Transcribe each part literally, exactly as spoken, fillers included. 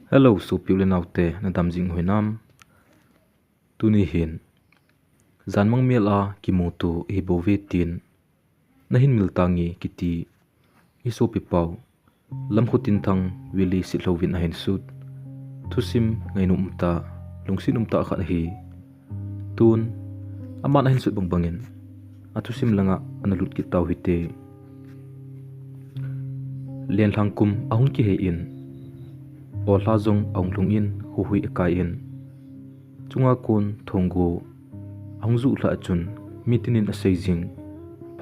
Hello, sopi u le naute, na dam jing u hinam? Tuni hin, janmang mel a kimuto ihi bou ve tin, na hin mil tange kiti, i sopi pau, Lamkhotinthang Willy Sitlhou vin ahin sut. Thusim ngainom umtah, lungset umtah khat ahi. Tun, aman ahin sut bang bangin, a thusim langa ana lut kit tau hite. Lenlhang kum ahung kihei in, olha jong ahung lhung in, huihui akai in, chunga kon thonggo ahung juh lhah chun, mitin in asei jing,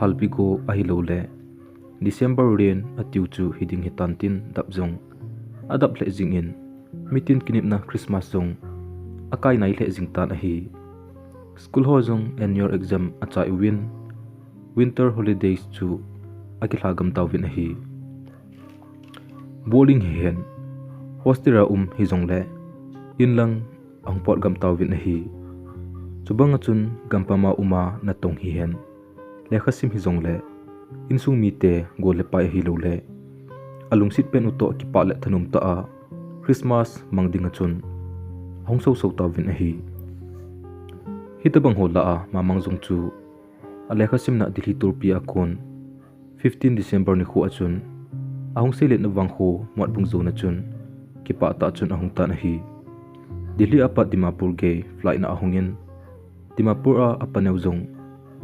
phalbi go ahilou le, December len atiu chu hiding hitan tin dap jong adap lheh jing in, mitin kinepna Christmas jong akai nai lheh jing tan ahi. School ho jong annual exam achai uvin, winter holidays chu akilha gam tauvin ahi. Boarding hihen, hostel a um hijongle, inlang ahung pot gam tauvin ahi. Chubanga chun gampam a um a natong hihen, lekha sim hijongle, insung mite gol le pai ahilou le, alungset pen u toh kipah le thanom tah a Christmas mang dinga chun ahung soso tauvin ahi. Hitobang ho lah a Mamang jong chu alekha simna Delhi tulpi a kon fifteen December nikho a chun, ahung seilet na vang kho Motbung jona chun, kipah tah chun ahung tan ahi. Delhi a pat Dimapur gei flight na ahung in, Dimapur a apaneo jong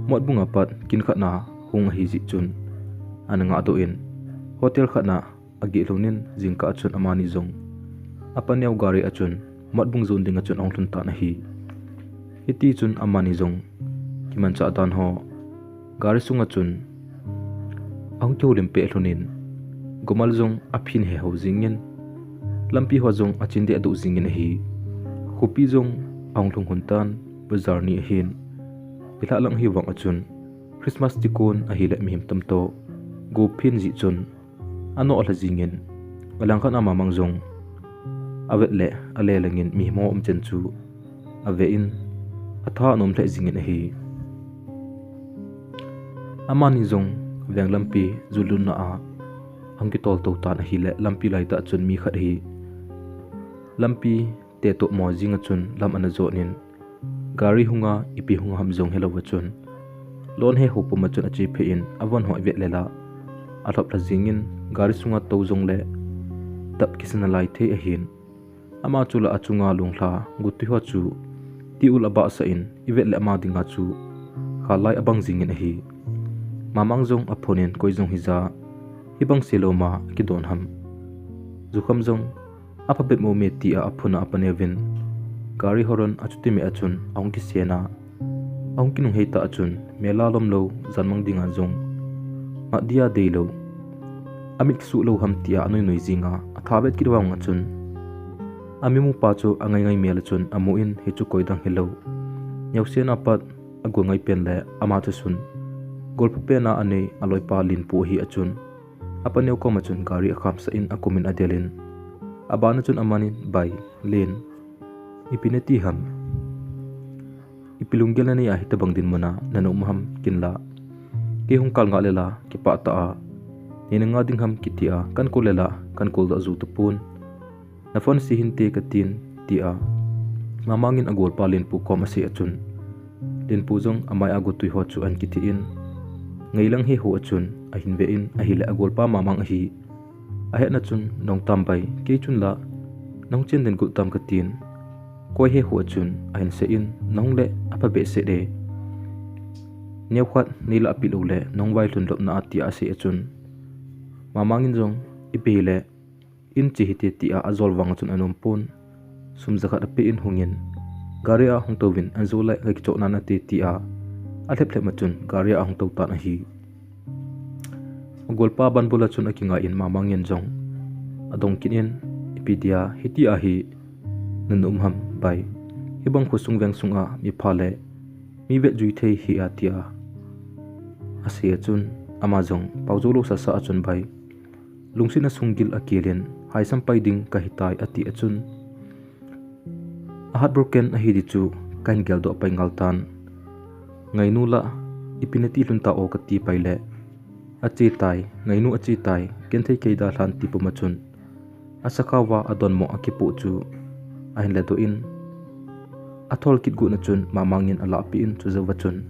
Motbung a pat kin khat na hung ahi jeh chun, ana ngahdoh in, hotel khat na ageh lhon in, jingkah a chun amani jong apaneo gari a chun Motbung jon dinga chun ahung lhun tan ahi. Hiti chun amani jong kimanchah dan ho gari sunga chun ahung kihoulim peh lhon in, gomal jong aphin he ho jing in, lampi ho jong achin deh doh jing in ahi. Khopi jong ahung lhung lhon tan, bazar ni ahin, ilhah lang hi vang a chun Christmas ti kon ahile mihem tamtah go phin jeh chun, anoh lha jing in, alangkhat a Mamang jong avet le ale lang in mihem ho um chen chu ave in, atha anom lheh jing in ahi. Amani jong veng lampi jullutna a ahung kitol to tan ahile, lampi laitah chun mi khat hi lampi tetoh mo jinga chun lam ana jon in, gari hunga ipi hung ham jong helou a chun, lon he ho puma chun ache phei in, avon ho ivet le la, alhop lha jing in, gari sunga tou jongle dap kisa nalai thei ahin, ama chu la achunga lunglha gotwi ho chu ti ul abahsah in, ivet le ama dinga chu khalai abang jing in ahi. Mamang jong aphon in, koi jong hija hibang se lou ma kidon ham, jukham jong aphabep mo me tia aphon a apaneo vin, gari horn achuti me a chun ahung kisen a, ahung kinunghei tah a chun, mel a lom lou, janmang dinga jong mat dia deilou, amit kisuh lou ham tia anoi noi jinga atha vet kit vang a chun, ami mu pa chu angai ngai mel a chun amu in, hichu koidang hilou, neosen a pat agol ngai pen le ama thusun golpha pen a anei aloipa Lenpu ahi a chun, apaneo koma chun gari akhamsah in, akum in adel in, abana chun amanin, Bai, Len, ipi nati ham? Ipi lunggel nanei a hitobang dinmun a nana um ham kinla? Kei hung kal ngah le la kipah tah a neina nga ding ham kiti a kahin kou le la kahin kou doh jou tapon. Na phone se hinte katin, tia Mamang in agolpa Lenpu kom asei a chun, Lenpu jong amai a gotwi ho chu ahin kithih in, ngailang he ho a chun ahin ve in, ahile agolpa Mamang ahi. Ahetna chun, Nahung tam bai, kei chun la nahung chen den got tam katin, koi he ho a chun ahin sei in, Nahung le apha behseh e, neokhat neilah peh lou le nahung vailhun lopna a, tia asei a chun, Mamang in jong, Ipi hile in che hite, tia ajol vang a chun anom pon, sum jakhat ape in hung in, gari a hung touvin, Anjo le kakichoh nan ate, tia alhep lhep ma chun gari a ahung tou tan ahi. Agolpa banbul a chun akingai in, Mamang in jong adong kit in, Ipi dia hiti ahi nana um ham bai? Hibang khosung veng sunga mipha le mi vetjui thei hi a, tia asei a chun, ama jong pao jou lou sasa a chun, Bai, lungsetna sunggil akel in, haisam pai ding kahitai, ati a chun, a heartbroken ahi di chu kahin geldoh pai ngal tan. Ngainu la, ipi nati lhon ta o kati pai le, Ache tai, ngainu ache tai, genthei kei dalhan, ti puma chun, Asakhao va adonmo akipoh chu ahin ledoh in, athol kit got na chun Mamang in alahpeh in, chujou va chun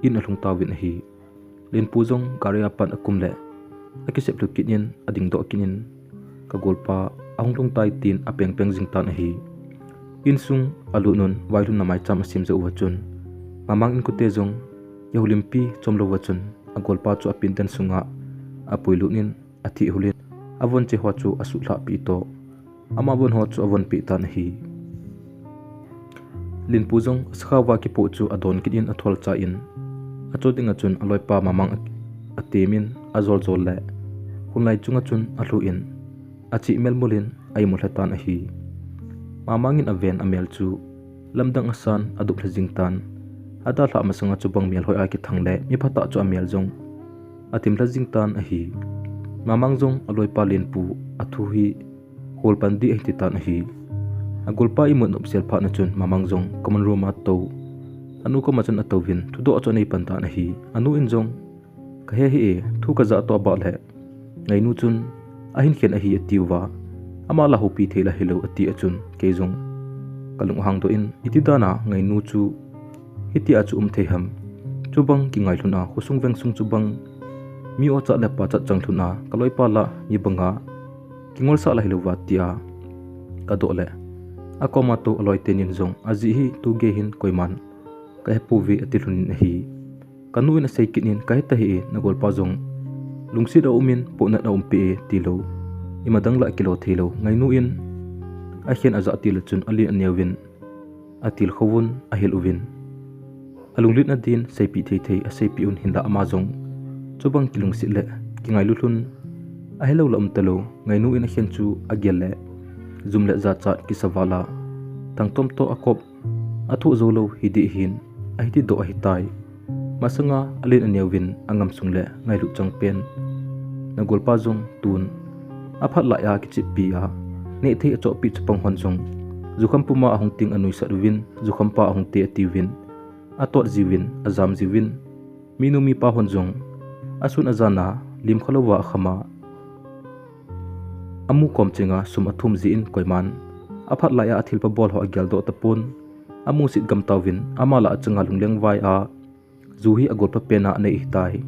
in alhung tauvin ahi. Lenpu jong gari a pat akum le akisep lhu kit in adingdoh kit in, ka golpa ahung lhung tai tin apengpeng jing tan ahi. Insung alut un vailhun na maicham asem jou uva chun, Mamang inkote jong kihoulimpi chomlou va chun agolpa chu apindan sunga apuilut in, atheh hul in, avon che ho chu asuhlhah peh toh, ama von ho chu avon peh tan ahi. Lenpu jong asakhao va kipoh chu adon kit in athol cha in, acho dinga chun aloipa Mamang a, atem in ajol jol le, hunlai chunga chun alhu in, achih melmul in a-imut lheh tan ahi. Mamang in aven amel chu lamdang asan adup lha jing tan, adalhah masanga chubang melhoi a kithang le mi phatah chu amel jong atim lha jing tan ahi. Mamang jong aloipa Lenpu athu hi hol pan ding ahi ti tan ahi. Agolpa imut nopsel phat na chun Mamang jong common room a atou, anu koma chun atouvin thudoh chu anei pan tan ahi. Anu in jong, kahe hih e, thu kajah toh bah le, Ngainu chun ahin khen ahi atiuva, ama la houpi thei la hilou ati a chun, kei jong kalung ahangdoh in, iti dan a Ngainu chu hitia chu um thei ham? Chubang kingailhun a, khosung vengsung chubang mi ochat le pachat chang lhun a, kaloipa la mi banga kingolsah la hilouva tia kadoh le, akoma tou aloi tenin jong, ajeh hi tugei hin koiman kahepouve ati lhon in ahi. Kanu in asei kit in, kahe tahih e, nagolpa jong lungset aum in, pohnat aumpi e tilou, ima dang la kilo theilou. Ngainu in akhen ajah til a chun alen aneuvin, atilkhouvun ahil uvin, alungletna din seipeh thei thei aseipeh un, hinlah ama jong chubang kilungset le kingailu lhun ahilou la um talou. Ngainu in akhen chu agel le, jum le jachat kisa val a, thangtom toh akop athoh joulou hiding hin, ahiti doh ahitai. Masanga alen aneuvin angam sung le ngailut chang pen nagolpa jong tun aphat lai a kicheppi a, nehthei achohpeh chapang hon jong jukham puma ahung ting anuisat uvin, jukhampa ahung te atiuvin, atot jiuvin, ajam jiuvin, minu mipa hon jong asun ajan a lim khalouva akham a, amu kom chenga sum athum jeh in koiman aphat lai a athilpha bol ho ageldoh tapon, amusit gam tauvin, ama lah a changa lunglengvai a ju hi agolpa pen a anei ahitai.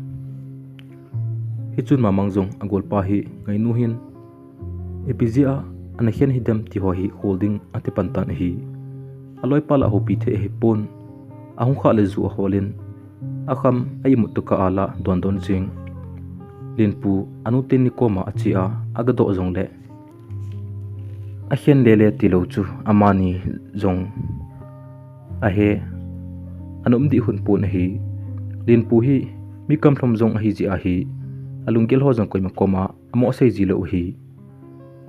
Hichun Mamang jong agolpa hi Ngainu hin ipi jeh a ana khen hidem ti ho hi hol ding ati pan tan ahi. Aloipa lah houpi thei ahipon, ahung khah le ju ahol in, akham a-imut tokah a lah dondon jing. Lenpu anu teni koma ache a, agadoh jongle, akhen lele tilou chu amani jong ahe, ana um dih hun pon ahi. Lenpu hi mi kamlhom jong ahi jeh ahi, alunggel ho jong koima koma amoh sei jilou ahi.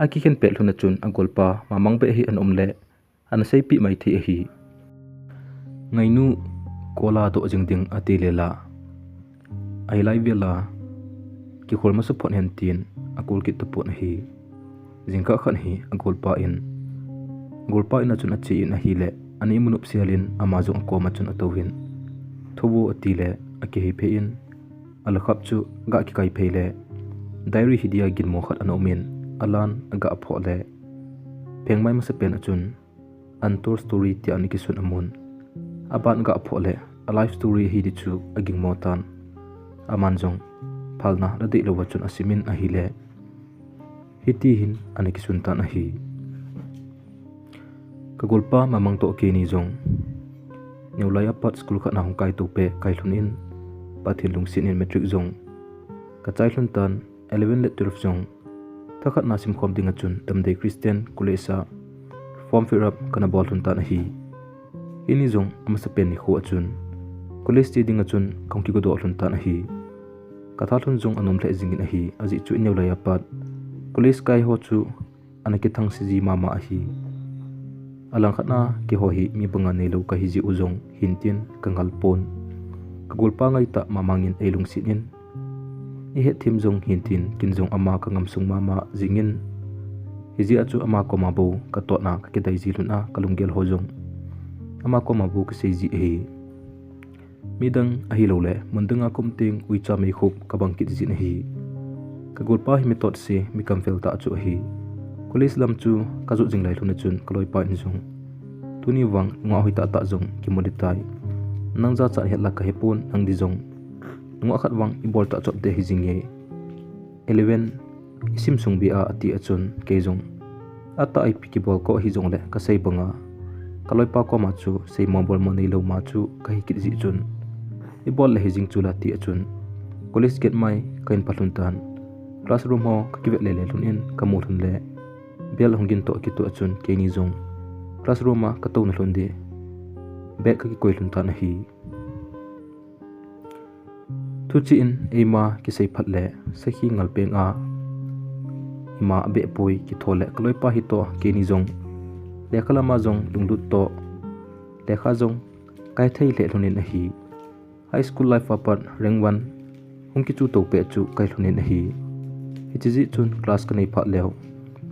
Akikhen pet lhun a chun agolpa Mamang beh hi ana um le, ana seipeh mai thei ahi. Ngainu, kol a doh jing ding ati le la, ahilai vel a kikhol masa phot hen tin akol kit tapon ahi. Jingkah khat hi agolpa in, agolpa in a chun ache in ahile, ana imu nopsel in ama jong akoma chun atouvin, thuvo atile, akihei phei in, alakhap chu aga kikai phei le, diary hidia ginmo khat ana um in, alan aga phoh le, phengmai masapen a chun Untold Story tia ana kisun amun. Aban aga phoh le, a life story ahi di chu agingmo tan. Aman jong phalna la dehlou va chun asimin ahile, hiti hin ana kisun tan ahi. Ka golpa Mamang toh keini jong neolai a pat school khat na hung kai toh peh kai lhon in, Pathen lungset in matric jong ka chai lhon tan, eleven le twelve jong thakhat na simkhom ding a chun Damdei Christian College a form fill up kana bol lhon tan ahi. Hini jong amasapen nikho a chun college che ding a chun kahung kigodoh lhon tan ahi. Ka thalhun jong anom lheh jingin ahi, ajeh chu ineolai a pat college kai ho chu ana kithangse ji mama ahi. Alangkhat na keiho hi mi banga neilou kahi jeh u jong hintin kangal pon. Ka golpa ngaitah Mamang in eilungset in, ihetthem jong hintin kin jong ama kangam sung mama jingin, hijeh a chu ama koma bou katotna kakidei ji lhon a, kalunggel ho jong ama koma bou kasei ji ahi. Midang ahiloule mun dang a kaum teng uicha meikhup kabang kit jin ahi. Ka golpa hi mi totse, mi kamvel tah chu ahi. College lam chu kajot jing lai lhon a chun kaloipa in jong, tuni vang nungah hoi tah tah jong kimu ding tai. Nang jachat het la kahepon, nang di jong nungah khat vang ibol tah chop ding hijing e. Eleven isim sung bia ati a chun kei jong, atah a ipi kibol ko hijongle kasei banga kaloipa koma chu seimo bolmo neilou ma chu kahi kit jeh chun, ibol le hijing chula ti a chun college gate mai kahin pat lhon tan. Classroom ho kakivet lele lhon in kamu lhon le bell hung gin toh kitoh a chun keini jong classroom a katouna lhon ding bag kakikoi lhon tan ahi. Thuchih in eima kisei phat le sakhi ngal peng a ima abeh poi, kitho le kaloipa hitoh keini jong lekha lama jong lunglut toh lekha jong kai thei lheh lhon in ahi. High school life a pat rank one hung kichu to peh chu kai lhon in ahi. Hiche jeh chun class kanei phat leu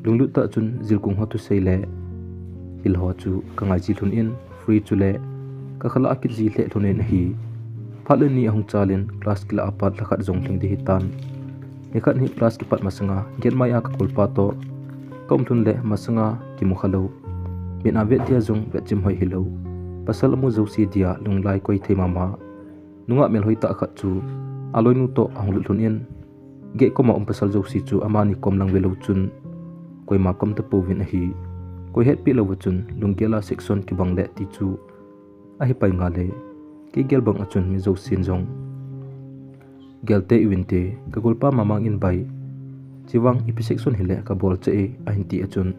lunglut tah chun jilkung ho thusei le hil ho chu kangai ji lhon in free chule kakhalah kit ji lheh lhon in ahi. Phat le ni ahung chal in class kilah a pat lhakhat jong lhing ding hitan. Nikhat hi class kipat masanga gate mai a kagolpa toh kaum lhon le masanga kimu khalou, mit a vet dia jong vetchim hoi hilou, pasal amu jouse dia lunglai koi thei mama nungah melhoi tah khat chu aloinu toh ahung lut lhon in, gate koma um pasal jouse chu amani kom lang velou chun koima kom tapouvin ahi. Koi hetpeh louva chun lunggel a section kibang le ti chu ahi pai nga le, kei gel bang a chun mi jousen jong gel tei uvinte, kagolpa mamang in bai, chevang ipi section hile kabol cheh e ahin ti a chun,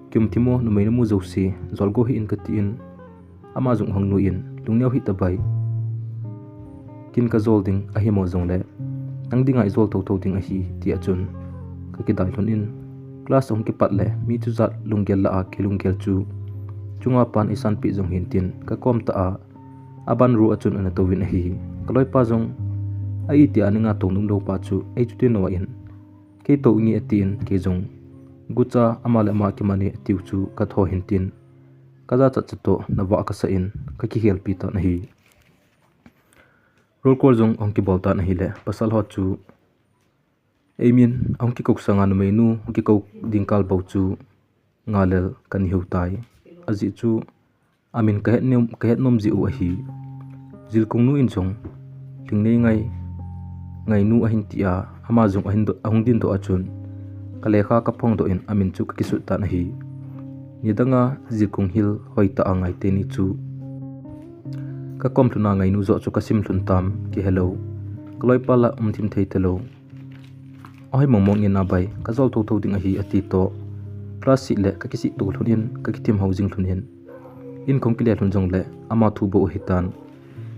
kium thimo numei namu jouse jol go hih in kati in, ama jong ahung nui in, lungneo hih ta bai, kin kajol ding ahimo jongle nang dinga ijol thotho ding ahi ti a chun kakidai lhon in, class ahung kipat le mi chujat lunggel lah a kei lunggel chu chunga pan eisanpeh jong hintin kakom tah a aban row a chun ana touvin ahi. Kaloipa jong a iti a ninga tou nom lou pa chu eichuti noa in, kei tou inge atin, kei jong gucha ama le ama kiman e atiu chu katho hintin kajachat chatoh navah kasah in kakihelpi tan ahi. Roll call jong ahung kibol tan ahile pasal ho chu eimin ahung kikou sanga numeinu hung kikou ding kal bou chu ngalel kani hiu tai. Ajeh chu amin kahet nom, kahet nom jeh u ahi. Jilkung nu in jong Lhingneingai Ngainu ahin ti a, ama jong ahin do, ahung dindoh a chun kalekha kaphongdoh in amin chu kakisut tan ahi. Nidanga jilkung hil hoitah a ngai teni chu kakom lhuna Ngainu joh chu kasim lhun tam kihelou, kaloipa la umthim thei talou. Ahoi mongmong in abai, kajol thotho ding ahi ati toh, class sih le kakisih to lhun in kakithim hou jing lhun in, in kahung kile lhun jongle ama thu bou ahitan.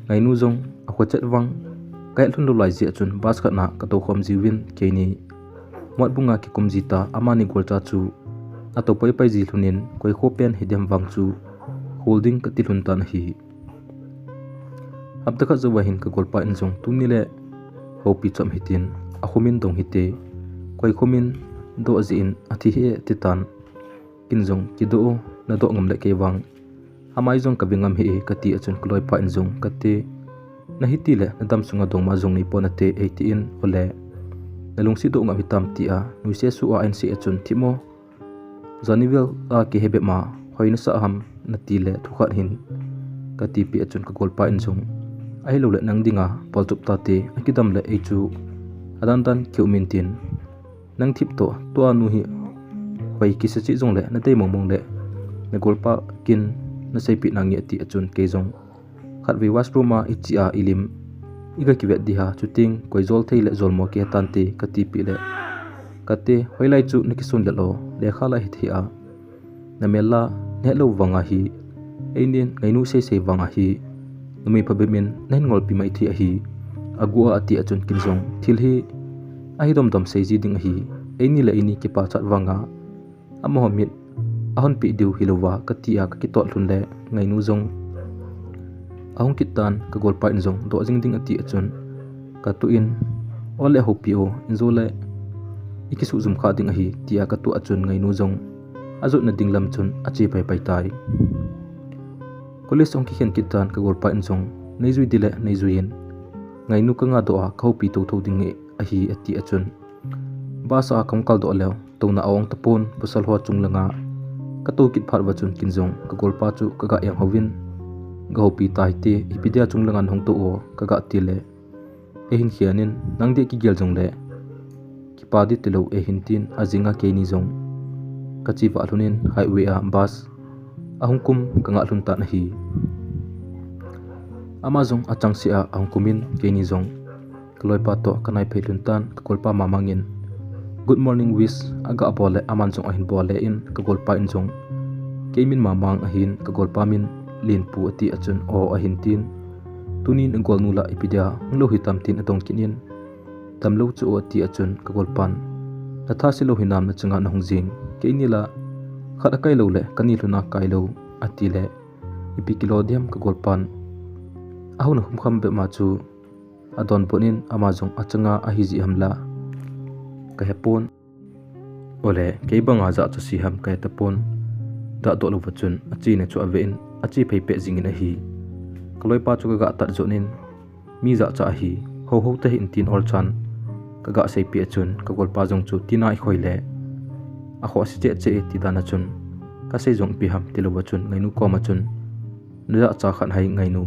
Ngainu jong akho chet vang kahet lhun lou lai jeh a chun bus khat na katou khom jiuvin keini Motbung a kikum jita amani golcha chu atou paipai ji lhun in, koi kho pen hidem vang chu hol ding kati lhun tan ahi. Hapta khat jouva hin kagolpa in jong tuni le houpi chom hitin, akhomin dong hite, koi khomin doh jeh in athi hih e titan. Kin jong kidoh o, nadoh ngam le kei vang amai jong kave ngam hih e kati a chun kaloipa in jong kate, nahiti le nadam sunga dongma jong neipon ate eitin, ole nalungset doh ngam hitam tia nuisea su a einsei a chun thimo, janivel a kihebep ma hoi nasah ham nati le thukhat hin katipeh a chun kagolpa in jong ahiloule nang dinga polchop tate, akidam le eichu adandan kiumin tin, nang thip toh tua nu hi hoi kisa cheh jongle nadei mongmong le nagolpa kin naseipeh nange ati a chun kei jong khatvei washroom a iche a ilim, iga kivet ding ham, chuting koi jol thei le jolmo kihetante katipeh le kate, hoilai chu nakisun lel o, lekha la hithei a namel la nahet lou vang ahi, eini Ngainu seisei vang ahi, numei phabep in nahin ngolpi mai thei ahi, agu a ati a chun kin jong thil hi ahi domdom sei ji ding ahi, eini le eini kipachat vanga amaho mit ahonpeh diu hilouva katia kakitot lhun le Ngainu jong ahung kit tan, kagolpa in jong doh jing ding ati a chun katuh in, ole houpi o, injo le ikisuh jum kha ding ahi tia katuh a chun Ngainu jong ajotna ding lam chun ache paipai tai. College ahung kikhen kit tan, kagolpa in jong neijui ding le neijui in, Ngainu kangadoh a kahoupi thotho ding ahi ati a chun bus a kahung kaldoh leu Touna a-ong tapon, pasal ho chung langa katou kit phat uva chun ken jong kagolpa chu kaga eng hovin, "Gahoupi tahite, ipi dia chung langa nahung tou o?" kaga tile, eihin khen in, "Nang dia kigel jongle kipa ding tilou," eihin tin, ajinga keini jong kache vah lhon in highway a bus ahung kum kangah lhon tan ahi. Ama jong achangseh a ahung kum in keini jong kaloipa toh kanai phei lhon tan, kagolpa mamang in good morning wish aga bol le aman jong ahin bol le in, kagolpa in jong kei min Mamang ahin, kagolpa min Lenpu ati a chun, "O," ahin tin, "Tuni nagolnu la ipi dia hung lou hitam?" tin adong kit in, "Damlou chu o," ati a chun, kagolpan, "Natha se lou hinam nachanga nahung jing? Keini la khat akai lou le kani lhona kai lou," atile, ipi kilo diham kagolpan ahung na khum kham bep ma chu adonbut in, ama jong achanga ahi jeh ham la kahepon. Ole, kei banga jachat se ham kahe tapon. Dahdoh louva chun achena chu ave in, ache phei peh jingin ahi. Kaloipa chu kaga tat jon in, "Mi jachat ahi, houhou tahih in," tin olchan kaga seipeh a chun, kagolpa jong chu tina ikhoi le akhoh se cheh cheh e, ti dan a chun, "Kasei jong ipi ham?" tilouva chun, Ngainu koma chun, "Najachat khat hai Ngainu,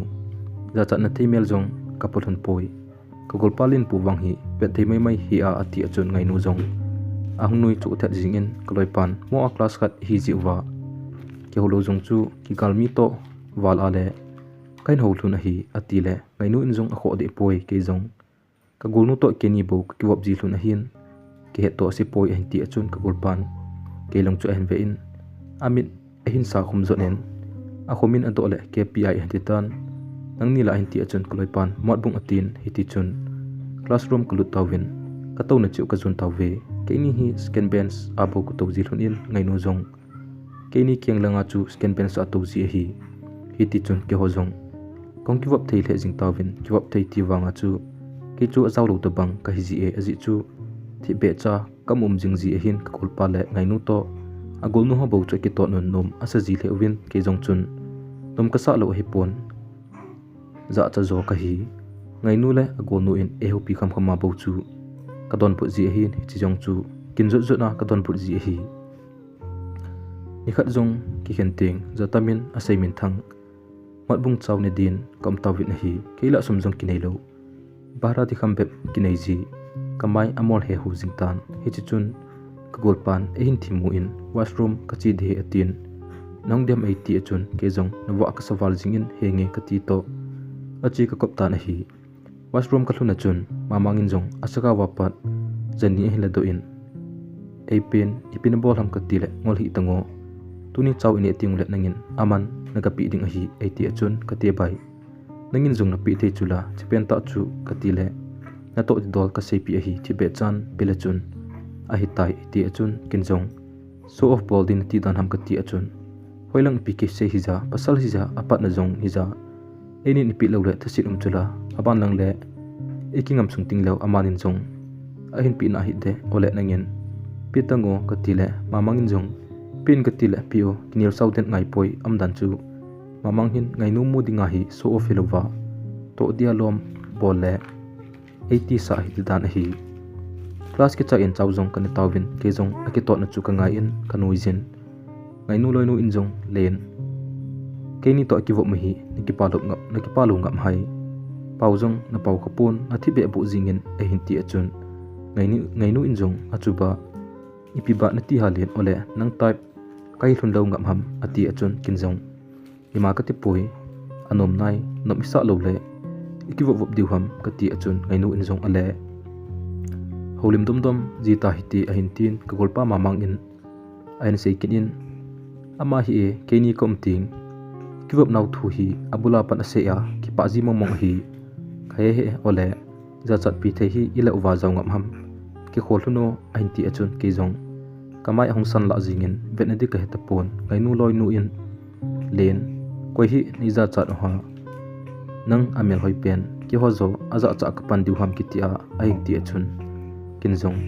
jachatna thei mel jong kapo lhon poi. Kagolpa Lenpu vang hi vet thei maimai hi a," ati a chun, Ngainu jong ahung nui chu thet jingin, kaloipan, "Mo a class khat hi jeh uva kihou lou jong chu kigal mi toh val a le kahin hou lhon ahi," atile, Ngainu in jong akhoh deh poi, kei jong kagolnu toh keini bou kakivop ji lhon ahin, kihet toh ase poi, ahin ti a chun, kagolpan kei lang chu ahin ve in, amit ahin sa khum jon in, akhum in adoh le, "K P I," ahin ti tan, "Nangni la?" ahin ti a chun, kaloipan, "Motbung," atin, hiti chun classroom kalut tauvin, katouna chu kajon tauve. Keini hi second bench a bou katou ji lhon in, Ngainu jong keini kiang langa chu second bench a tou ji ahi. Hiti chun keiho jong kahung kivop thei lheh jing tauvin, kivop thei ti vanga chu kei chu ajao lou tabang kahi ji e, ajeh chu thipbeh cha kaum um jing ji ahin, kagolpa le Ngainu toh agolnu ho bou chu akitot un nom asa ji lheh uvin, kei jong chun nom kasah lou ahipon, jachat jo kahi. Ngainu le agolnu in eihoupi kham kham a bou chu kadonbut ji ahin, hiche jong chu kin jot jot a kadonbut ji ahi. Nikhat jong kikhen teng, jatam in asei minthang Motbung chao ne din kaum tauvin ahi. Kei la sum jong kinei lou, bhara ti kham bep kinei ji, kamai amol he hu jing tan. Hiche chun kagolpan eihin thimmu in, "Washroom kache ding ahi," atin, "Nahung dem?" eiti a chun, kei jong navah kasa val jingin, "Henge," kati toh ache kakop tan ahi. Washroom kalhun a chun, Mamang in jong asakao a pat janhi ahin ladoh in, "Eipen, ipi nabol ham?" katile, "Ngol hih tan o. Tuni chao ineh teng ule nangin aman nagapeh ding ahi," eiti a chun, "Kate bai, nangin jong napeh thei chu la, chepen tah chu," katile, "Natoh didol kaseipeh ahi, thipbeh chan pele chun ahitai," eiti a chun, ken jong, "Show off bol ding nati dan ham?" kati a chun, "Hoilang ipi kisei hija, pasal hija, apatna jong hija, einin ipeh lou le thaset um chu la, aban lang le ikingam sung ting leu, amanin jong ahin peh na hih de, ole nangin pe tan o," katile, Mamang in jong, "Pe in," katile, "Pe o, kinel sao den ngai poi, umdan chu Mamang hin Ngainu mu dinga hi show off hilouva, toh dia lom bol le eiti sa ahi," ti dan ahi. Class kichai in chao jong kane tauvin, kei jong akitotna chu kangai in kanui jin. Ngainu loinu in jong, "Len, keini toh akivop ma hi nakipa lou ngap, nakipa lou ngap hai. Pao jong napao khapon, nathipbeh boh jingin," eihin ti a chun, Ngainu, Ngainu in jong, "Achuba, ipi ba nati ha Len, ole nang type kahi lhon lou ngap ham?" ati a chun, ken jong, "Ima kati poi, anom nai, nom isah lou le ikivop vop diu ham?" kati a chun, Ngainu in jong, "Ale, houlim domdom ji tahite," ahin tin, kagolpa Mamang in ahin sei kit in, "Ama hi e, keini kaum teng kivop nau thu hi abul a pat asei a, kipah ji mong mong ahi. Kahe he, ole, jachatpi thei hi ila uva jao ngap ham? Kikhol lhon o," ahin ti a chun, kei jong kamai ahung san lah jingin, vetna ding kahe tapon, Ngainu loinu in, "Len, koi hi nei jachat u ha? Nang amel hoi pen, keiho jo ajachat kapan diu ham?" kiti a ahin ti a chun, ken jong,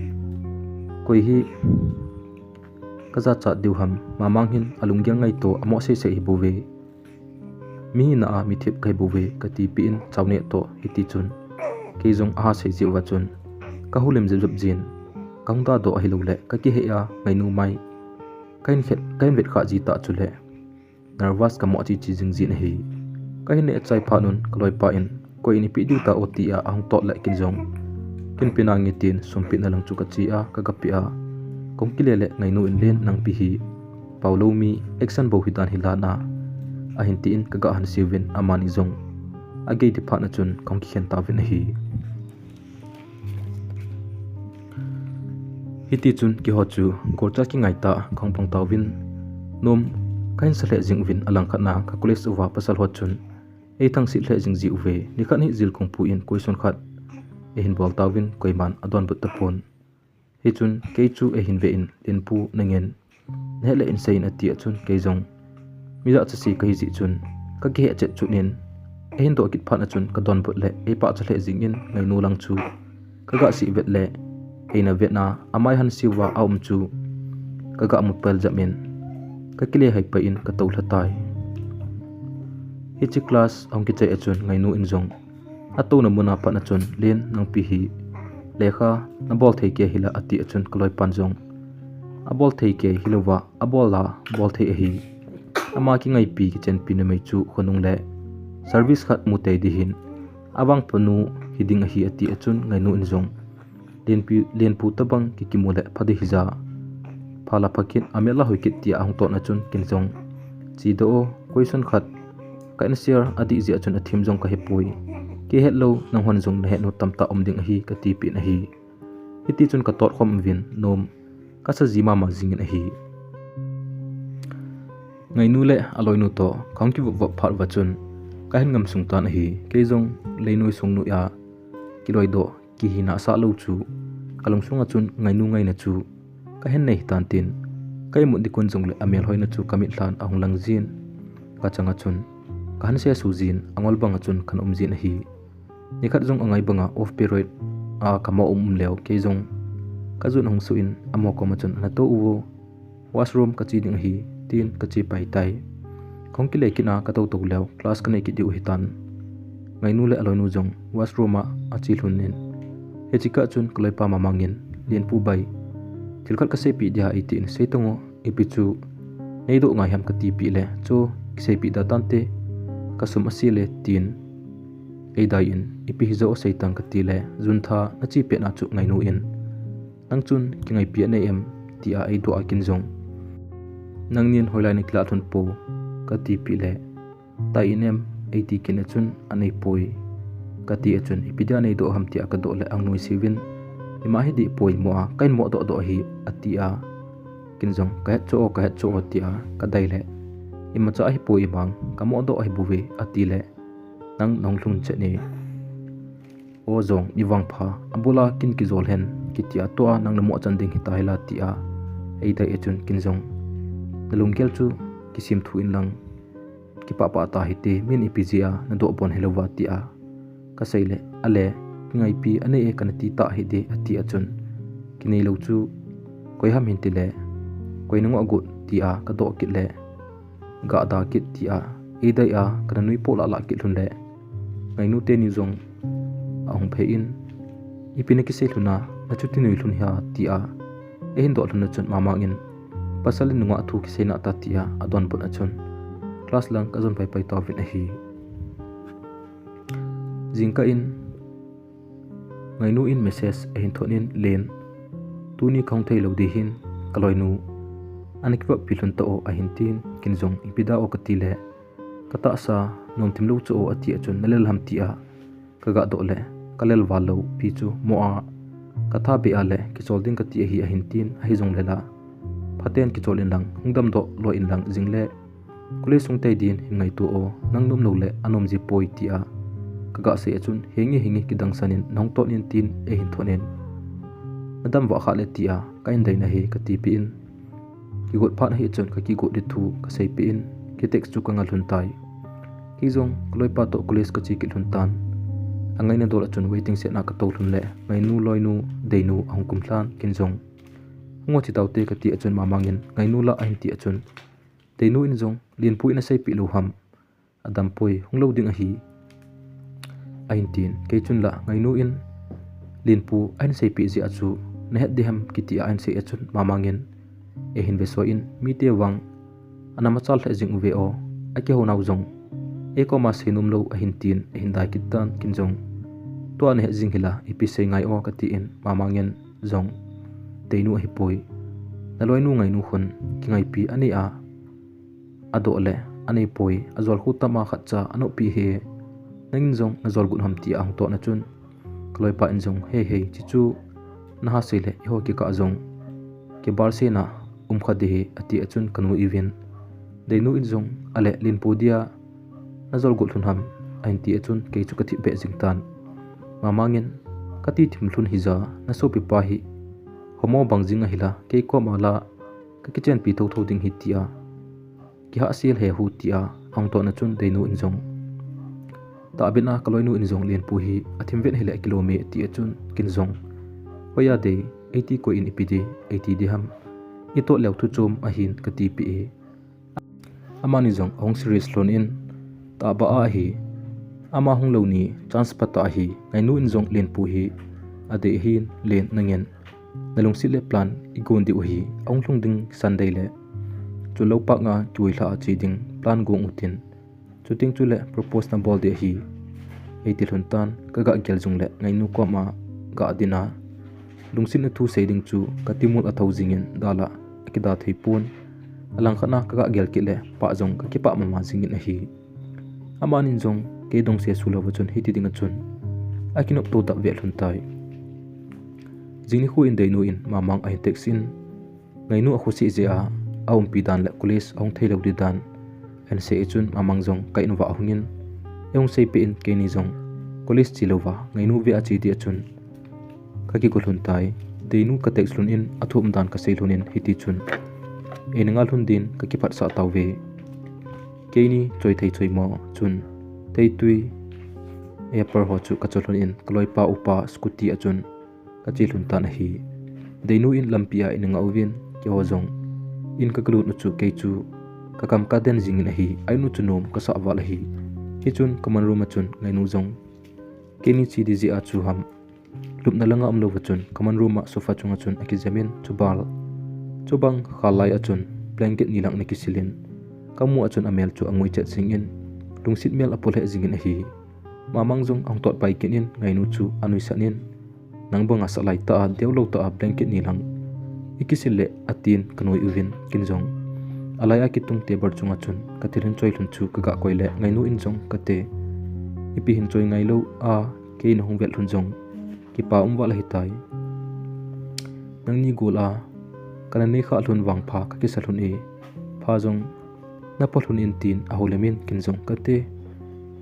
"Koi hi kajachat diu ham, Mamang hin alunggel ngaito, amoh seisei hi bouve. Mihina a mithip kahi bouve," kati peh in, chao neh toh hiti chun, kei jong aha sei jeh uva chun kahoulim jep jep jin, Kahung dadoh ahilouleh kakihei a Ngainu mai kahin khet, kahin vet kha ji tah chuleh nervous kamoh chichi jing jin ahi. Kahin neh chai phat un kaloipa in, "Koi in ipi diu ta o?" tia ahung tot leh kin jong, "Kin pe nange," tin sumpitna lang chu kache a, kagape a, kahung kile leh Ngainu in, "Len, nangpi hi paolou mi, action bou hidan hilan a," ahin tin kaga hanseuvin, amani jong agei ding phat na chun kahung kikhen tauvin ahi. Hitichun keiho chu golcha kingai tah a kahung pang tauvin, nom kahin sa lheh jing uvin, alangkhat na ka college uva pasal ho chun eithangset lheh jing ji uve. Nikhat hi jilkung pu in question khat eihin bol tauvin, koiman adonbut tapon. Hichun kei chu eihin ve in, "Lenpu, nangen, nahet leh in sei in," ati a chun kei jong mi jachat se kahi jeh chun kakihechet chun in, eihin doh kit phat na chun kadonbut leh eipachat lheh jing in, Ngainu lang chu kaga seh vet leh eina vetna amai hanseuva aum chu kaga mu peljep in, kakile haipai in katou lha tai. Hiche class ahung kichai a chun Ngainu in jong atouna mun a pat na chun, "Len, nangpi hi lekha nabol thei kei hila," ati a chun kaloipan jong, "Abol thei kei hilouva, abol a bol thei ahi. Ama kingaipi kichenpi numei chu khonung leh service khat mu tei ding ahin, avangpha nu hiding ahi," ati a chun Ngainu in jong, "Lenpi, Lenpu tobang kikimu leh pha ding hija, pha la pha kit, amel la hoi kit," tia ahung tot na chun kin jong, "Che doh o, question khat ka answer adih jeh a chun athem jong kahepoi. Kei hetlou nanghon jong nahet u tamtah um ding ahi," katipeh in ahi. Hitichun katot khom uvin, nom kasa ji mama jing in ahi. Ngainu leh aloinu toh kahung kivop vop phat uva chun kahin ngam sung tan ahi. Kei jong leinoi sung noi a kiloidoh, kihina asah lou chu kalungsung a chun Ngainu ngaina chu kahin nei hitan tin, ka imut ding kon jongleh amel hoina chu kamit lhan ahung lang jin, kachang a chun kahin sesu jin, angol bang a chun kahin um jin ahi. Nikhat jong angai banga off period a kamo um um leu, kei jong kajun ahung suh in, amaho koma chun, "Natou uvo, washroom kache ding ahi," tin kache pai tai. Kahung kile kit a katou tou leu class kanei kit diu ahitan, Ngainu leh aloinu jong washroom a ache lhon in, hiche kah chun kaloipa mamang in, "Lenpu bai, thil khat kaseipeh dia," eitin, "Sei tan o, ipi chu neidoh ngai ham?" katipeh leh, "Cho, kiseipeh da tante, kasum ase le," tin eidai in, "Ipi hijo, seitan," kati leh, "June tha nache pet na chu Ngainu in nang chun kingaipi anei em?" tia eidoh a kin jong, "Nangnin hoilai nakilah lhon po," katipeh leh, "Tai in em?" eiti kin a chun, "Anei poi," kati a chun, "Ipi dia neidoh ham?" tia kadoh leh ahung nuisat uvin, "Ima hi dih poi, moh a kahin mohdoh doh ahi," ati a, kin jong, "Kahet cho o, kahet cho o," tia kadai leh, "Imacha ahipoi, imang kamohdoh ahi bouve," ati leh, "Nang nahung lhung chet ne o, jong mi vangpha, abul a kin kijol hen, kiti a tua nang namoh chan ding hita hila," tia eidai a chun kin jong, "Nalunggel chu kisemthu in lang, kipah pah tahite, min ipi jeh a nadoh bon hilouva," tia kasei leh, "Ale, kingaipi anei e, kana ti tahite," ati a chun, "Kinei lou chu koi ham hin tile, koi nangoh got?" tia kadoh kit leh, "Gahda kit," tia eidai a, kana nui poh lah lah kit lhon leh, Ngainu teni jong ahung phei in, "Ipi nakisei lhon a, nachuti nui lhon hia?" tia eihin doh lhon a chun mamang in, "Pasal in nungah thu kisei nante," tia adonbut a chun class lang kajon paipai tauvin ahi. Jingkah in Ngainu in message ahin thot in, "Len, tuni kahung thei lou ding ahin, kaloinu ana kivoppi lhon ta o," ahin tin, kin jong, "Ipi da o?" kati leh, "Katahsa nomthim lou chu o," ati a chun, "Nalel ham?" tia kagadoh leh, "Kalel val lou pi chu, moh a katha beh a leh kichol ding kati ahi," ahin tin, "Ahi jongle la, phaten kichol in lang, hung damdoh loi in lang, jingle college sung tei din hin ngaito o, nang nom lou leh anom ji poi," tia kagasei a chun, "Henge, henge, kidangsan in nahung tot in," tin eihin thot in, "Nadam vah khah le," tia kahin dei nahi, katipeh in, kigot phat ahi chun kakigot ding thu kaseipeh in, ki text chu kanga lhon tai. Kei jong kaloipa toh college kache kit lhon tan. Angaina dol a chun waiting shed na katou lhon leh, Ngainu, loinu, deinu ahung kum lhan, kin jong, "Hung o, che taute," kati a chun mamang in, "Ngainu la," ahin ti a chun, deinu in jong, "Lenpu in aseipeh lou ham? Adam poi, hung lou ding ahi," ahin tin, kei chun la, Ngainu in Lenpu ahin seipeh jeh a chu nahet diham kiti a ahin sei a chun Mamang in eihin vesoi in, mite vang ana machal lheh jing uve o, akihou nau jong eikoma seinom lou ahin tin, eihin dai kit tan, ken jong tua nahet jing hila ipi sei ngai o katin, Mamang in jong, Deinu ahipoi, naloinu Ngainu khun kingaipi anei a, adoh le anei poi, ajol khu tama khatcha anoppi hi, nangin jong najol got ham tia ahung tona chun, kaloipa in jong, hei hei, chichu naha sei le eiho kikah jong kibalseina um kha ding hi, ati a chun kanu ivin, Deinu in jong, ale, Lenpu dia najol got lhon ham, ahin ti a chun kei chu kathip beh jing tan. Mamang in, kati thim lhon hija, nasopipa hi homo bang jing ahila, kei koma la kakichenpi thotho ding hi tia kihahsel hehu tia ahung tona chun Deinu in jong, tahbeh a kaloinu in jong, Lenpu hi athim vet hile akilom e, ati a chun ken jong, hoiya Dei, eiti koi in ipi ding eiti diham, itot leu thu chom ahin katipeh e. Amani jong ahung serious lhon in, tahbeh ahi, ama hung lou ni chance phatah ahi, Ngainu in jong Lenpu hi adei ahin, Len, nangin nalungset le plan igon diu ahi, ahung lhung ding Sunday le Chulou Park a kihoilha a che ding plan gong utin, chuteng chule propose nabol ding ahi, eiti lhon tan, kagah gel jongle Ngainu koma gah dina lungsetna thu sei ding chu katimul athou jingin, dalha akida thei pon, alangkhat a kagah gel kit le pah jong kakipah mama jingin ahi. Amanin jong kei dongse sulouva chun hiti dinga chun akinopto tah ve lhon tai. Jing nikho in Deinu in Mamang ahin text in, Ngainu akhoseh jeh a aumpi dan le college ahung theilou ding dan ahin sei a chun, Mamang jong ka in uva ahungin, eihung seipeh in, keini jong college chelouva Ngainu ve a che ding a chun kakigo lhon tai. Deinu ka text lhon in, athu umdan kasei lhon in, hitichun eina nga lhon din kakiphatsah tauve. Keini choithei choimo chun Teitui airport ho chu kacho lhon in, kaloipa upa scooty a chun kache lhon tan ahi. Deinu in lampi a eina nga uvin, keiho jong in kagalut u chu kei chu kakam kaden jingin ahi, a in u chu nom kasah val ahi. Hichun common room a chun Ngainu jong keini che ding jeh a chu ham, lupna langa umlouva chun common room a sofa chunga chun akijemin, chubal, chubang khal lai a chun blanket ni lang ana kisilin, kamu a chun amel chu angui chet jingin, lungset mel apolheh jingin ahi. Mamang jong ahung totpai kit in, Ngainu chu anuisan in, nang banga salai tah a, deulou tah a blanket ni lang ikisil le, atin kanoi uvin, ken jong alai a kitung table chunga chun kathil hin choi lhon chu kagah koi le, Ngainu in jong kate, ipi hin choi ngailou a, kei nahung vet lhon jong kipa um val ahitai. Nangni gol a kana neikhah lhon vangpha kakisa lhon e, pha jong napha lhon in, tin ahoulimin, ken jong kate,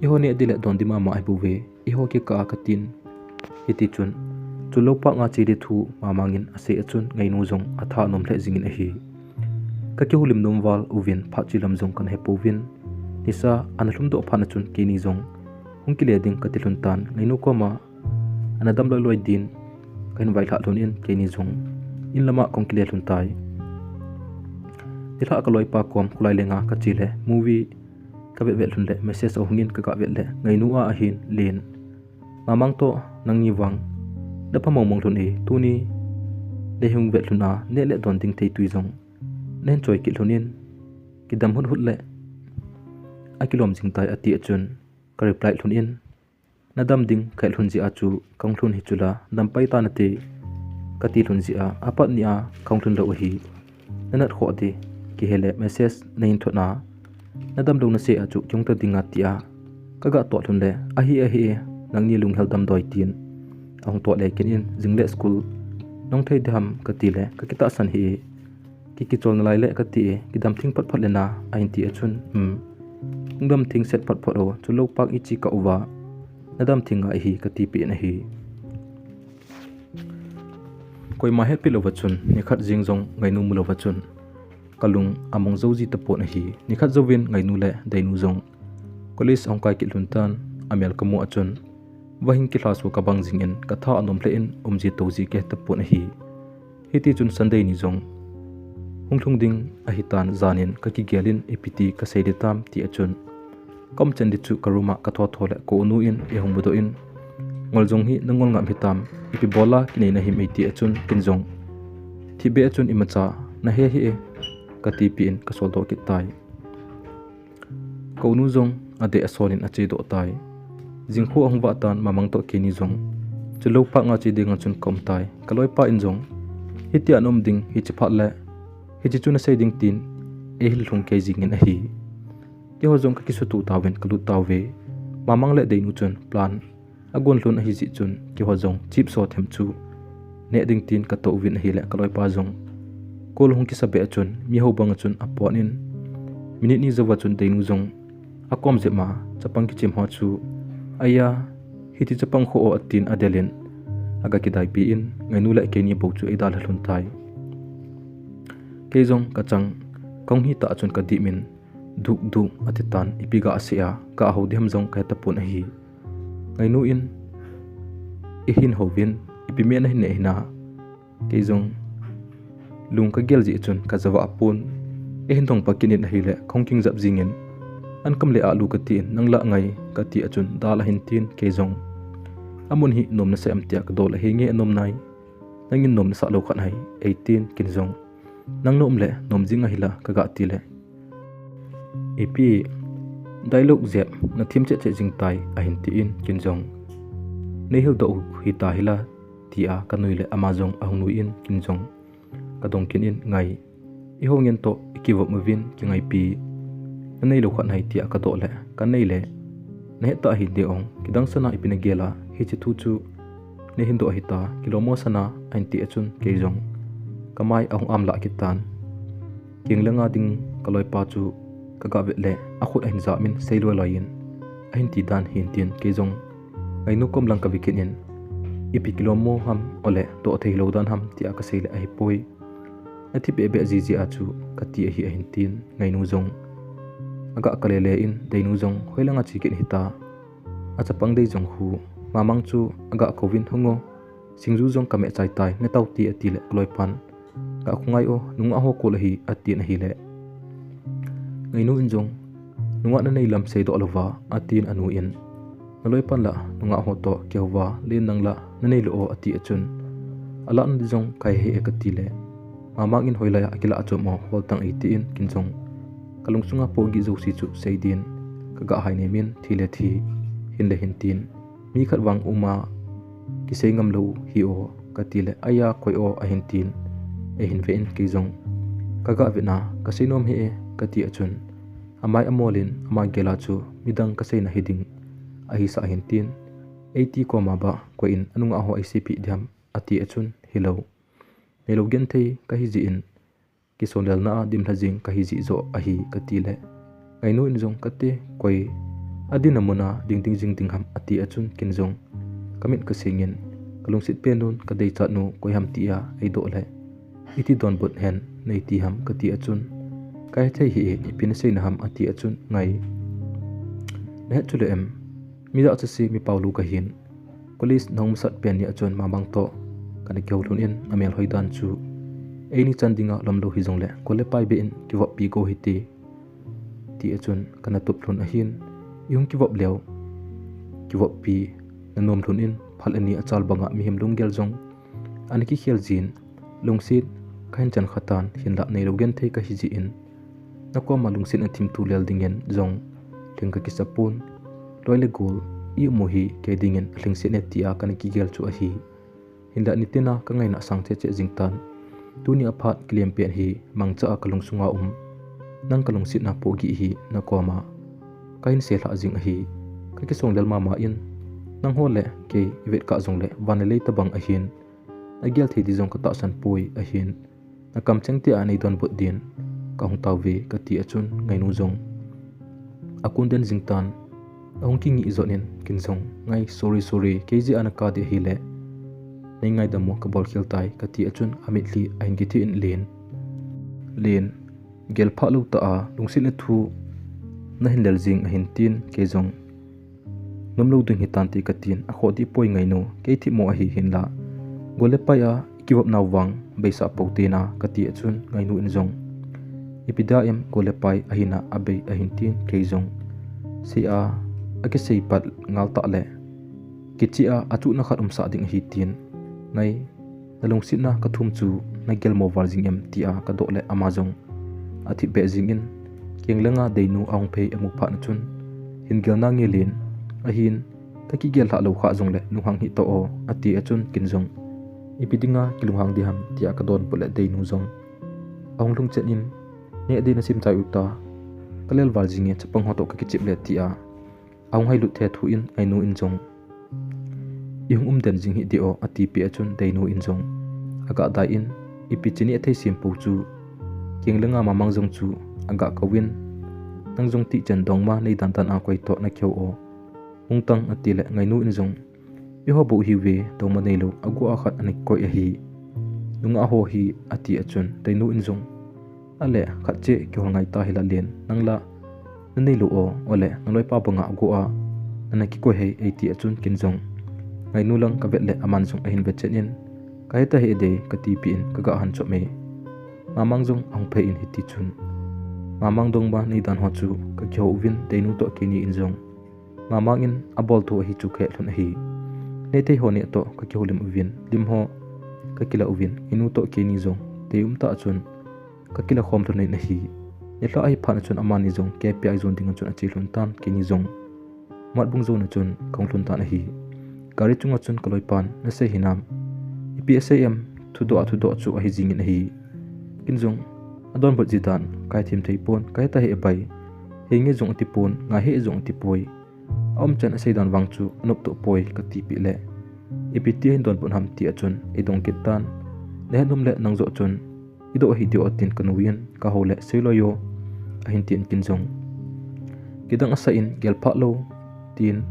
eiho neh ding le don ding mama ahibouve, eiho kikah a, katin. Hitichun Chulou Park a che ding thu Mamang in asei a chun Ngainu jong atha anom lheh jingin ahi. Kakihoulim nom val uvin, phat che lam jong kana hepouvin, nisa ana lhumdoh phat a chun keini jong hung kile ding kati lhon tan, Ngainu koma ana dam loi loi din kahin vailhah lhon in, keini jong in lama kahung kile lhon tai. Nilhah kaloipa kom kholai lenga kache le, movie kavet vet lhon le message ahungin kagah vet le, Ngainu a ahin, Len, Mamang toh nangni vang napha mong mong lhon e, tuni neihung vet lhon a neh le don ding Teitui jong nahin choi kit lhon in, kidam hut hut le akilom jing tai, ati a chun ka reply lhon in, nadam ding kahet lhon jeh a chu kahung lhon hi chula, dampai tanate, kati lhon jeh a, apatnia kahung lhon lou ahi. Nanat khoh ding kihei le message nahin thot a, nadam lou nasei a chu kihung ta dinga, tia kagah tot lhon le, ahi ahi, nangni lunghel damdoi, tin ahung tot le, ken in, jing le school nahung thei diham kati le, kakitahsan hih e, kikichol nalai le kati e, kidam theng phat phat le na, ahin ti a chun, hmm, hung dam theng set phat phat o, Chulou Park iche kah uva nadam theng ngai ahi, katipeh in ahi. Koima hetpeh louva chun nikhat jeng jong Ngainu mu louva chun kalung among jou ji tapon ahi. Nikhat jouvin Ngainu le Deinu jong college ahung kai kit lhon tan, amel kamu a chun vahing kilhaso kabang jingin, katha anom lheh in umji touji kahe tapon ahi. Hitichun Sunday ni jong hung lhung ding ahitan, janin kakigel in, ipiti kasei ding tam, ti a chun kaumchan ding chu ka room a kathotho le ka unu in eihung mudoh in, Ngol jong hi nangol ngam hitam, ipi bola kinei nahim eiti achun kin jong, thipbeh achun imacha nahe hih e, katipi in kasoldoh kit tai. Kounu jong adeh ason in achedoh tai. Jingkho ahung vah tan Mamang toh keini jong chulou park nga che dinga chun kaum tai. Kaloipa in jong, hitia naum ding hiche phat le hiche chu nasei ding tin eihil lhung kei jingin ahi. Keiho jong kakisuto tauvin kalut tauve. Mamang le Deinu chun plan agon lhon ahi jeh chun keiho jong chip so them chu neh ding tin katou vin ahile kaloipa jong call hung kisabeh achun miho banga chun apon in, minute ni jouva chun Deinu jong akom jep ma chapang kichem ho chu, aya, hiti chapang kho o, atin adel in aga kidaipi in Ngainu le keini bou chu eidalha lhon tai. Kei jong kachang kahung hitah achun kadim in, dukduk atitan, ipi gasei a kahou diham jong kahetapon ahi. Ngainu in eihin houvin, ipi me nahin neh hina, kei jong lung kagel jeh chun kajavah pon, eihin dong pa kit in ahile kahung kingjap jingin, an kam le alu katin, nang lah ngai kati achun dal ahin tin, kei jong, amun hi nom nasah em tia kadoh le, henge, anom nai, nangin nom nasah lou khat hai eitin, kin jong, nang naum le nom jing ahila kagati le, ipi dialogue jep nathem cheh cheh jing tai, ahin tin, kin jong, neihildoh u hita hila, tia kanui le ama jong ahung nui in, kin jong kadong kit in, ngai, eiho ngen toh ikivop uvin kingaipi nanei lou khat hai, tia kadoh le, kanei le, nahet tah hinte ong, kidang sana ipi nagel a hiche thu chu neihin doh hita, kilom mo sana, ahin ti achun kei jong kamai ahung am lah kit tan. Keng langa ding kaloipa chu kaga vet le akhut ahin jam in, sei loi loi in ahin ti dan hin tin, kei jong Ngainu kom lang kave kit in, ipi kilom mo ham, ole doh thei lou dan ham, tia kasei le, ahipoi, nathipbeh beh jiji a chu kati ahi, ahin tin, Ngainu jong aga kale le in, Deinu jong hoilanga che kit hita, achapang dei jong khu, Mamang chu aga kouvin, hung o, singju jong kameh chai tai, ne tau ti, atile kaloipan, ga khongai o, nungah ho call ahi, atin ahile, Ngainu in jong, nungah nanei lam seidoh louva, atin anu in, naloipan lah nungah ho toh kihouva len, nang lah nanei lou o, ati achun, alah nadi jong kahe hih e, kati le, Mamang in hoilai a akilah achom o, hol tang ei, tin kin jong kalungsunga pohgih jouse chu sei din kaga hai nem in, thi le thi, hin le hin tin, mi khat vang uma kisei ngam lou hi o, kati le, aya, koi o, ahin tin, eihin ve in, kei jong kaga vetna, kasei nom hih e, kati achun, amai amol in ama gel a chu midang kaseina hiding ahisah ahin tin, eiti koma ba koi in anungah ho eiseipeh diham, ati achun, hilou, neilou genthei kahi jeh in, kisonlelna a dimlha jing kahi jeh joh ahi, kati le, Ngainu in jong, kati, koi adinna muna ding ding jing ding ham, ati achun, kin jong kamit kasing in, kalungset pen un kadeichat nu koi ham tia eidoh le, iti donbut hen neiti ham, kati achun, kahethei hih e, ipi naseina ham, ati achun, ngai, nahet chu le em, mi jachat se, mi paolou kahin, college nahung masat pen ni achun Mamang toh kana kihou lhon in, amel hoi dan chu, eini chan dinga lomlou hijongle gol le pai beh in kivoppi go hite, ti achun kana tup lhon ahin, ihung kivop leu, kivoppi nanom lhon in, phat ani achal banga mihem lunggel jong ana kikhel jin, lungset kahin chan khatan, hinlah neilou genthei kahi jeh in, nakoma lungset athim tu lel dingin jong lhing kakisa pon, loi le gol ium u hi kei dingin alhingset e, tia kana kigel chu ahi. Hinlah nitina kangaina sang cheh cheh jing tan, tuni aphat kilem pen hi mangcha a kalungsunga um, nang kalungsetna pohgih hi nakoma kahin seilhah jing ahi. Kakisonglel mama in, nangho le kei ivet kah jongle van le lei tobang ahin, nagel thei di jong katahsan poi ahin, nakamcheng tia neidonbut din kahung tauve, kati achun Ngainu jong akon den jing tan, ahung kingih jot in, kin jong, ngai, sorry, sorry, kei jeh a nakap ding ahile, neingaidam o, kabol khel tai, kati achun amitlhi ahin kithih in, Len, Len, gelphah lou tah a lungset le thu nahin lel jing, ahin tin, kei jong, nomlou ding hitante katin, akhoh dih poi Ngainu, kei thipmo ahi, hinlah gol le pai a ikivop nau vang beisah pou te na, kati achun Ngainu in jong, ipi dia em gol le pai ahina abei, ahin tin, kei jong, sei a akisei pat ngal tah le Kicheh a achuhna khat umsah ding ahi tin. Ngai, nalungsetna kathum chu nagel mo val jing em tia kadoh le ama jong athip beh jingin, kenglenga Deinu ahung phei amu phat na chun, hin gelna nge len, ahin, kakigel lhah lou kha jongle lunghang hih tao, ati a chun ken jong, ipi dinga kilunghang ding ham tia kadonbut le Deinu jong ahung lhung chen in, neh ding nasim chai u ta, kalel val jinge chapang ho toh kakichep le tia ahung hailut thethu in Ngainu in jong, ihung umden jing hih ding o, atipeh a chun Deinu in jong aga dai in, ipi chi neh thei sem pou chu, kenglenga Mamang jong chu aga kouvin, nang jong tihchen dongma neidan dan a koi toh nakihou o, hung tan, ati le Ngainu in jong, eiho bou ihiuve, dongma neilou agu a khat ana kikoi ahi, nungah ho hi, ati a chun Deinu in jong, ale khat cheh kihol ngai ta hila len, nang la naneilou o, ole naloipa banga agu a nana kikoi hei, eiti a chun ken jong Ngainu lang kavet le aman jong ahin ve chen in, kahita hih e Dei, katipeh in kaga han chom e. Mamang jong ahung phei in hiti chun, Mamang dongma neidan ho chu kakihou uvin Deinu toh keini in jong, Mamang in abol thu ahi chu kahet lhon ahi. Neh thei ho neh toh kakihoulim uvin, lim ho kakila uvin, Ngainu toh keini jong dei umtah a chun kakila khom lhon in ahi. Nilhah ahi phat na chun amani jong kepi a ijon ding a chun ache lhon tan, keini jong Motbung jon a chun kahung lhun tan ahi. Gari chunga chun kaloipan, nasei hinam, ipi asei em, thudoh a thudoh chu ahi jingin ahi. Ken jong adonbut ji dan kahethem thei pon, kahita hih e bai, henge jong ati pon, ngai hih e jong ati poi, aumchan asei dan vang chu anop toh poi, katipeh le, ipi tia hin donbut ham tia chun eidong kit tan, nahet nom le nang joh chun idoh hih ding o, tin kanu in kahou le, seilou o, ahin tin ken jong, kidang asah in, gel phah lou, tin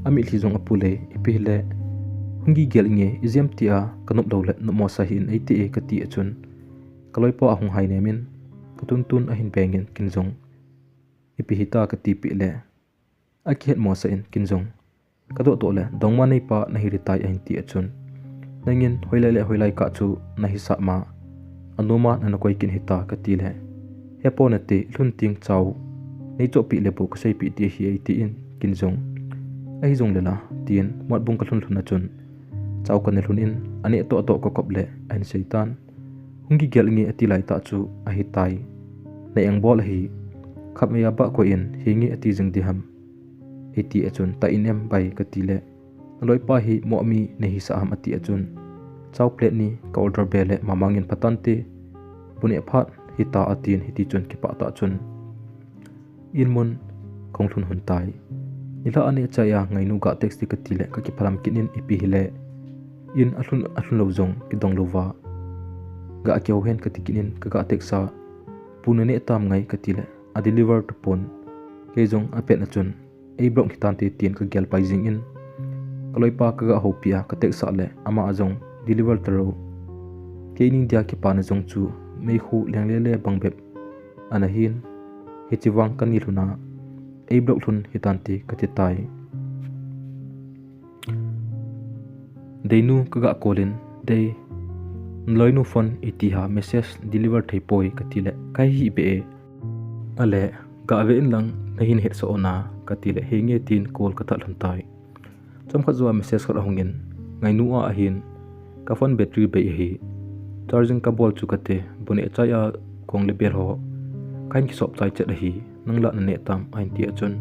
amitlhi jong apu le, ipi hile, hung kigel inge, ijeh ham tia kanop lou le nopmo sa hih in eiti e, kati a chun, kaloipa ahung hai nem in, katuntun ahin beng in ken jong, ipi hita, katipeh le, akihetmo sah in ken jong, kadoh toh le, dongma neipa nahi ding tai, ahin ti a chun, nangin hoilai le hoilai kah chu nahisah ma, anoma nana koi kit hita, kati le, hepon ati, lhun teng chao neichohpeh le bou kaseipeh ding ahi, eitin ken jong, ahi jongle la, tin Motbung kalhun lhon a chun, chao kane lhon in, aneh toh toh kakop le ahin sei tan, hung kigel inge ati laitah chu ahitai, na engbol ahi, khatvei a bah koi in henge ati jing ding ham, eiti a chun, tah in em bai, kati le, naloipa hi moh mi nahisah ham, ati a chun, chao plate ni ka order be le, Mamang in phatante, bu neh phat hita, atin hiti chun kipah tah chun in mun kahung lhun lhon tai. Nilhah aneh chai a Ngainu ga text ding kati le kakiphalam kit in, ipi hile, in alhun, alhun lou jong kidong louva, ga kihou hen kati kit in, kaga text a, bu naneh tam Ngai, kati le, adeliver tapon, kei jong apet na chun, ei block hitante tin kagel pai jingin, kaloipa kaga houpi a ka text a le, ama a jong deliver talou, kei ning dia kipana jong chu meikhu lenglele bang bep ana hin, hiche vang kani lhon a, ei block lhon hitante kati tai. Deinu kaga call in, Dei, naloinu phone iti ham, message deliver thei poi, kati le, kahi hih beh e, ale, gave inlang nahin hetsah o na, kati le, henge tin call kathat lhon tai. Chomkhat jou a message khat ahung in, Ngainu a ahin, ka phone battery bei ahi, charging kabol chu kate, bu neh chai a kong le bel ho kahin kisop chai chet ahi, nang la naneh tam, ahin ti a chun,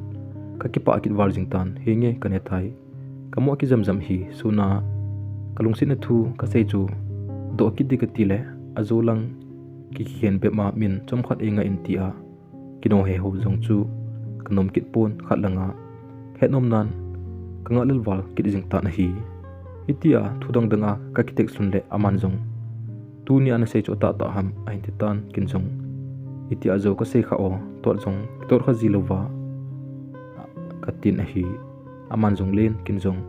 kakipah kit val jing tan, henge kane tai, kamo kijam jam hi, suna kalungsetna thu kasei chu doh kit ding kati le, ajou lang kikhen bep ma min chomkhat einga in tia, kino heho jong chu kanom kit pon, khat langa hetnomnan kangah lel val kit jing tan ahi. Hitia thu dang dang a kaki text lhon le aman jong, tunia nasei chu atahtah ham, ahin ti tan, ken jong, hitia jou kasei kha o, tot jong kitot kha ji louva, katin ahi. Aman jong len, ken jong,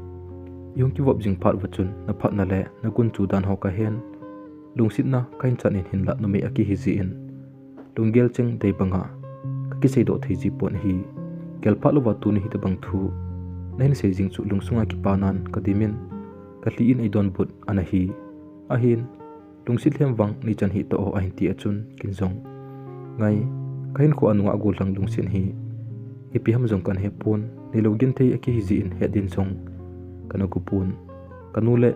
ihung kivop jing phat uva chun naphatna le nagunchu dan ho kahen, lungsetna kahin chan in, hinla numei akihi jeh in, lunggel cheng dei banga kakiseidoh thei ji pon ahi. Gel phat louva tuni hitobang thu nahin sei jing chu lungsunga kipanan kadim in, kalhi in eidonbut ana hi. Ahin, lungset lhem vang neichan hih tao, ahin ti a chun, ken jong, Ngai, kahinkho a nungah gollhang lungset hi ipi ham jong kana hepon, neilou genthei akihi jeh in het din jong kana gupun. Kanu le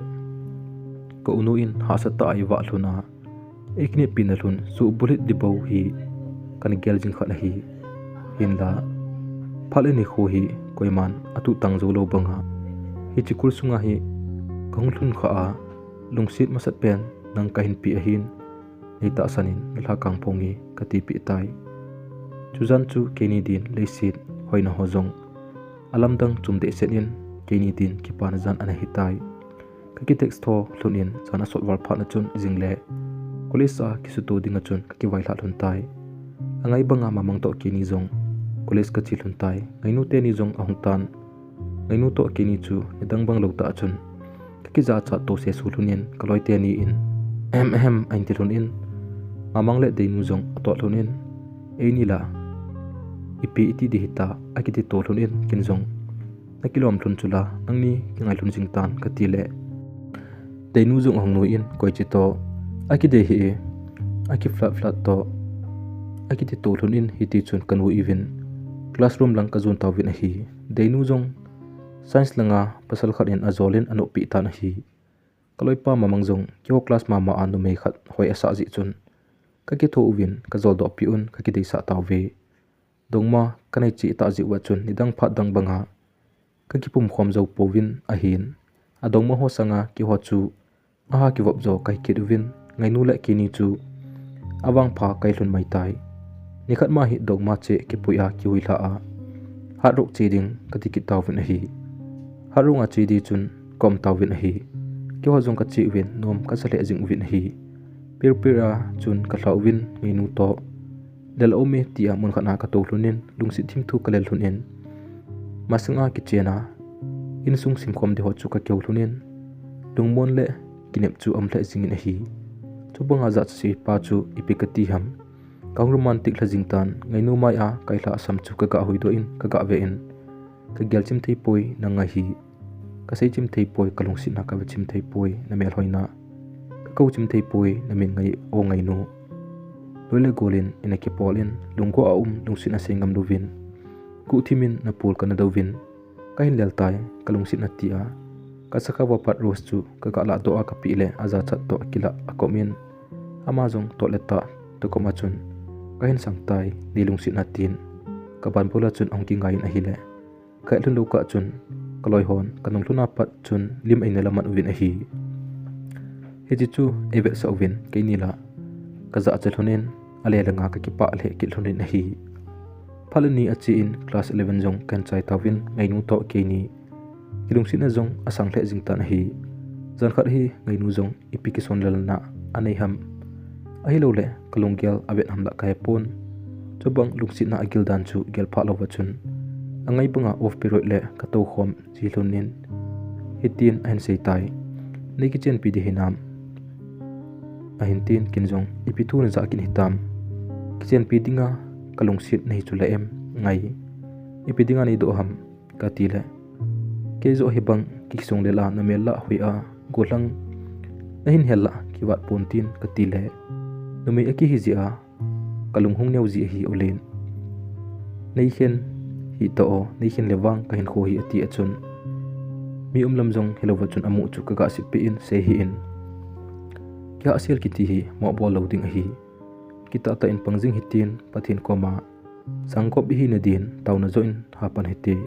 ka unu in hahsa tah a eivah lhun a, eikineppi na lhun suh bulhit dibou hi kana gel jing khat ahi. Hinla, phat le nikho hi koiman atuh tang jou lou banga, hiche kul sunga hi kahung lhun kha a, lungset masat pen nang kahin pe ahin, neitahsan in nalhakang ponge kati peh tai. Chujan chu keini din leiset hoina ho jong alamdang chum dehset in, keini din kipana jan ana hitai. Ka ki text tho lhun in jan asot val phat na chun jingle college a kisuto dinga chun ka kivailhah lhun tai. Angai banga Mamang toh keini jong college kache lhun tai. Ngainu teni jong ahung tan. Ngainu toh keini chu nidang bang lou tah chun ka kijachat to sesu lhun in, ka loi teni in, "Ahem, ahem," ahin ti lhun in, Mamang le Deinu jong atot lhun in, "Eini la ipi iti di hita?" akiti to lhun in, ken jong, "Nakilom lhun chula, nangni kingai lhun jing tan," kati le, Deinu jong ahung nui in, "Koi che toh?" "Akidei hih e, akiflat flat toh," akiti to lhun in, hiti chun kanu uvin classroom lang kajon tauvin ahi. Deinu jong science langa pasal khat in ajol in anopi tan ahi. Ka loipa Mamang jong keiho class mama a numei khat hoi asah jeh chun, kakitho uvin kajol doh pi un kakideisah tauve. Dongma kanei cheh tah jeh uva chun nidang phat dang banga kakipum khom jou pouvin ahin, adongma ho sanga keiho chu aha kivop jo kahi kit uvin, Ngainu le keini chu avangpha kahi lhun mai tai. Nikhat ma hi dongma cheh kipui a kihui lha a, Hatruk che ding kati kit tauvin ahi. Hatruk a che di chun kaum tauvin ahi. Keiho jong kache uvin nom kasa lheh jing uvin ahi. Pirpir a chun kalha uvin Ngainu toh lel aum e tia mun khat a katou lhun in, lungset thimthu kalel lhun in, masang a kichen a insung simkhom di ho chu kakihou lhun in, lungmon le kinep chu aum lheh jing in ahi. Chubanga jachat sei pa chu ipi kati ham. Kahung romantic lha jing tan, Ngainu mai a kailha asam chu kaga huidoh in, kaga ve in, kagel chim thei poi nang ngai hi. Kasei chim thei poi, kalungsetna kave chim thei poi, namel hoina. Kakou chim thei poi, namin ngai o Ngainu. Loi le gol in ina kipol in, lunggo a um, lungsetna sei ngam louvin, guhthim in napol kana douvin, kahin lel tai, kalungsetna tia. Kasakha uva pat Rose chu kaga lahdoh a kapeh le, ajachat toh kilah akom in, ama jong toh le tah toh kom a chun, kahin sang tai, nei lungsetna tin, kaban bol a chun ahung kingai in ahile, ka-et lhun lou kah chun, kaloi hon kanung lhun a pat chun lim eina laman uvin ahi. Hiche chu eivetsah uvin, keini la kajachat lhun in, ale le nga kakipah lheh kit lhon in ahi. Phat le ni ache in class eleven jong kahin chai tauvin, Ngainu toh keini kilungsetna jong asang lheh jing tan ahi. Jan khat hi Ngainu jong ipi kisonlelna anei ham, ahiloule kalunggel avet ham lah kahepon. Chubang lungsetna agil dan chu gelphah louva chun, angai banga off period le katoukhom ji lhon in, hitin ahin sei tai, Nei kichenpi di hinam? ahin tin, ken jong, Ipi thu najah kit hitam? Kichenpi dinga kalungset nahi chu la em, Ngai? Ipi dinga neidoh ham? kati le, Kei joh hibang kisonglel a namel lah hoi a, gollhang nahin hel lah kivat pon tin, kati le, Numei akihi jeh a kalung hung neo ji ahi, Olen. Neikhen hih ta o, neikhen le vang kahinkho hi, ati a chun, mi umlam jong hilouva chun amu chu kaga seppeh in, Sei hih in, kihahsel kiti hi mohbol lou ding ahi. Kitahtah in pang jing hitin, Pathen koma sangkop ihina din taona joh in hapan hite.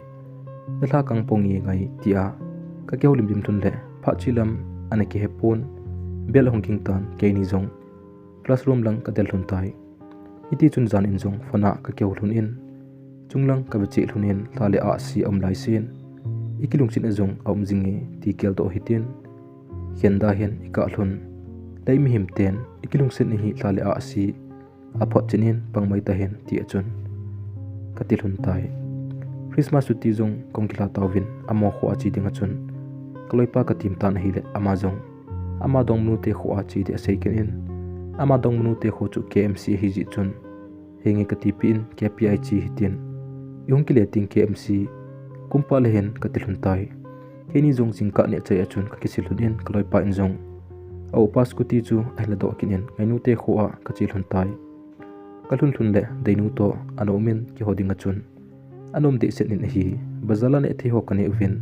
Nalhakang ponge Ngai, tia kakihoulim lim lhun le, phat che lam ana kihepon, bell ahung ging tan, keini jong classroom lang kadel lhun tai. Hitichun jan in jong phone a kakihou lhun in, chunglang kave cheh lhun in, lha le ahsi aum laisen, ikilungsetna jong aum jinge ti geldoh hitin, khen da hen ikah lhun, lei mihem ten ikilungsetna hi lha le ahsi aphotchen in pang mai tahen, tia chun kati lhun tai. Christmas chutti jong kahung kilha tauvin, amaho kho a che dinga chun kaloipa katem tan ahile, ama jong ama dongmanute kho a che di asei kit in, ama dongmanute kho chu K M C ahi jeh chun, Henge katipeh in, K P I che hitin, ihung kile ting K M C, kum pha le hen, kati lhon tai. Keini jong jingkah nehchai a chun kakisil lhon in, kaloipa in jong a-upa scooty chu ahin ladoh kit in, Ngainute kho a kache lhon tai. Kalhun lhon le Deinu toh ana um in, keiho dinga chun ana um dehset in ahi. Bazar a nehthei ho kaneh uvin,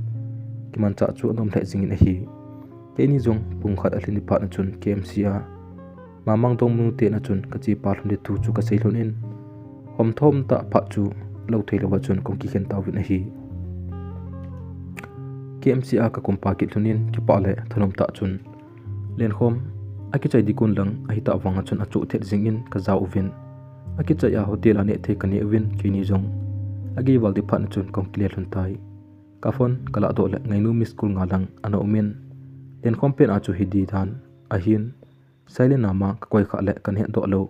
kimanchah chu anom lheh jingin ahi. Keini jong pung khat alhin phat na chun K M C a Mamang dongmanu te na chun kache pa lhun ding thu chu kasei lhon in, hom thom tah phat chu lou thei louva chun kong kikhen tauvin ahi. K M C a kakom pa kit lhon in kipah le thanom tah chun Lenkhom akichai ding kon lang ahitah vanga chun achoh thet jingin kajao uvin, akichai a hotel a neh thei kaneh uvin keini jong agei val ding phat na chun kong kile lhon tai. Ka phone kaladoh le Ngainu miss call nga lang ana umin, Lenkhom pen a chu hidi dan ahin, silent a ma kakoi khah le kahetdoh lou.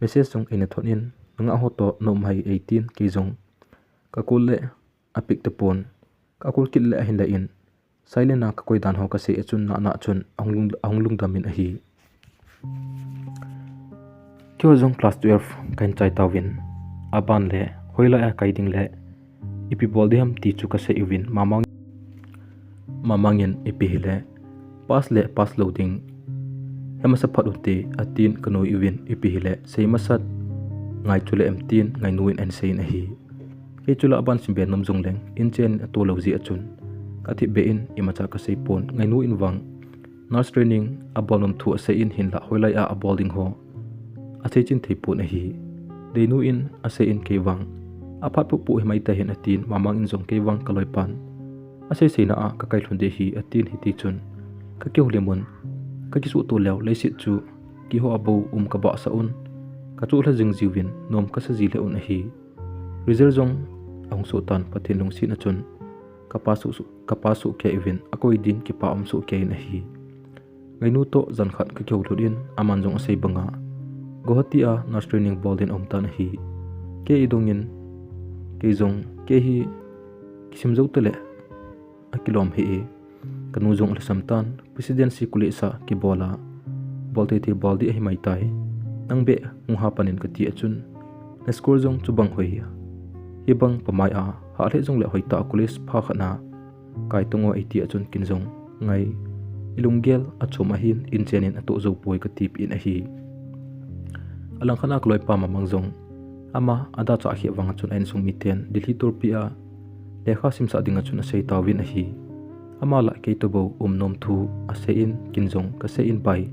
Message jong eina thot in, nanga ho toh na um ham eitin kei jong ka call le apick tapon. Ka call kit le ahin la in, silent a kakoi dan ho kasei a chun nana chun ahung lung, ahung lungdam in ahi. Keiho jong class twelve kahin chai tauvin, aban le hoilai a kai ding le ipi bol ding ham ti chu kasei uvin, Mamang, Mamang in ipi hile pass le pass lou ding he masa phat ute atin, kanoi uvin ipi hile sei masat ngai chu le em tin Ngainu in ahin sei in ahi. Kei chu la aban simbe nom jong leng inchen in ato lou jeh a chun kathip beh in imacha kasei pon. Ngainu in vang nurse training abol nom thu asei in, hinlah hoilai a abol ding ho asei chin thei pon ahi. Deinu in asei in kei vang aphat pupu himai tahen atin, Mamang in jong kei vang kaloipan asei seina a kakai lhun ding ahi atin, hiti chun kakihoulim un, kakisuhto leu leiset chu kihou a bou um kabahsah un, kachoh lha jing jiuvin nom kasa ji lheh un ahi. Result jong ahung soh tan, Pathen lungset na chun ka pass soh, ka pass soh kei uvin, akoi din kipa um soh kei in ahi. Ngainu toh jan khat kakihou lhun in, aman jong asei banga Guwahati a nurse training bol din aum tan ahi. Kei idong in, kei jong, kei hi kisim jou tale akilom hih e. Kanu jong alhasam tan, Presidency College a kibol a bol teitei bol ding ahi maitai. Nang beh hung ha pan in kati a chun, na score jong chubang hoi hibang pamai a hah lheh jongle hoitah a college pha khat na kai tong o eiti a chun kin jong ngai, ilunggel achom ahin, inchen in atoh jou poi katipeh in ahi. Alangkhat a kaloipa Mamang jong ama adalhah kheh vang a chun a insung miten Delhi torpi a lekha simsah ding a chun asei tauvin ahi. Ama lah kei toh bou um nom thu asei in, kin jong kasei in, bai,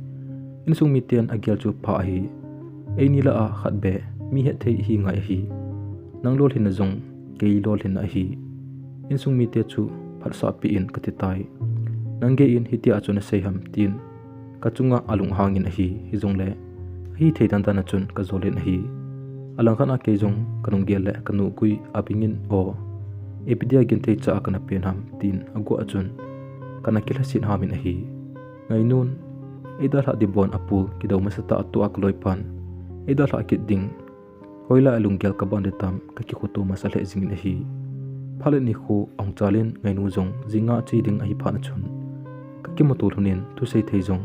insung miten agel chu pha ahi. Eini lah a khat beh mi hetthei ihi ngai ahi. Nang lolhinna jong kei lolhinna ahi. Insung mite chu phatsah peh in kati tai. Nang gei in hitia chun asei ham tin kachunga alung hang in ahi, hijongle ahithei dandan a chun kajol in ahi. Alangkhat a kei jong kanung gel le kanu gui abing in, o, ipi dia genthei cha a kana pen ham tin aguh a chun kana kilhasit ham in ahi. Ngainun eidalhah ding bon apul kidou masatah a atoh a kaloipan eidalhah kit ding hoilai a lunggel kaban ding tam kakikhutup masa lheh jingin ahi. Phat le nikho ahung chal in Ngainu jong jinga che ding ahi phat a chun kakimuto lhon in thusei thei jong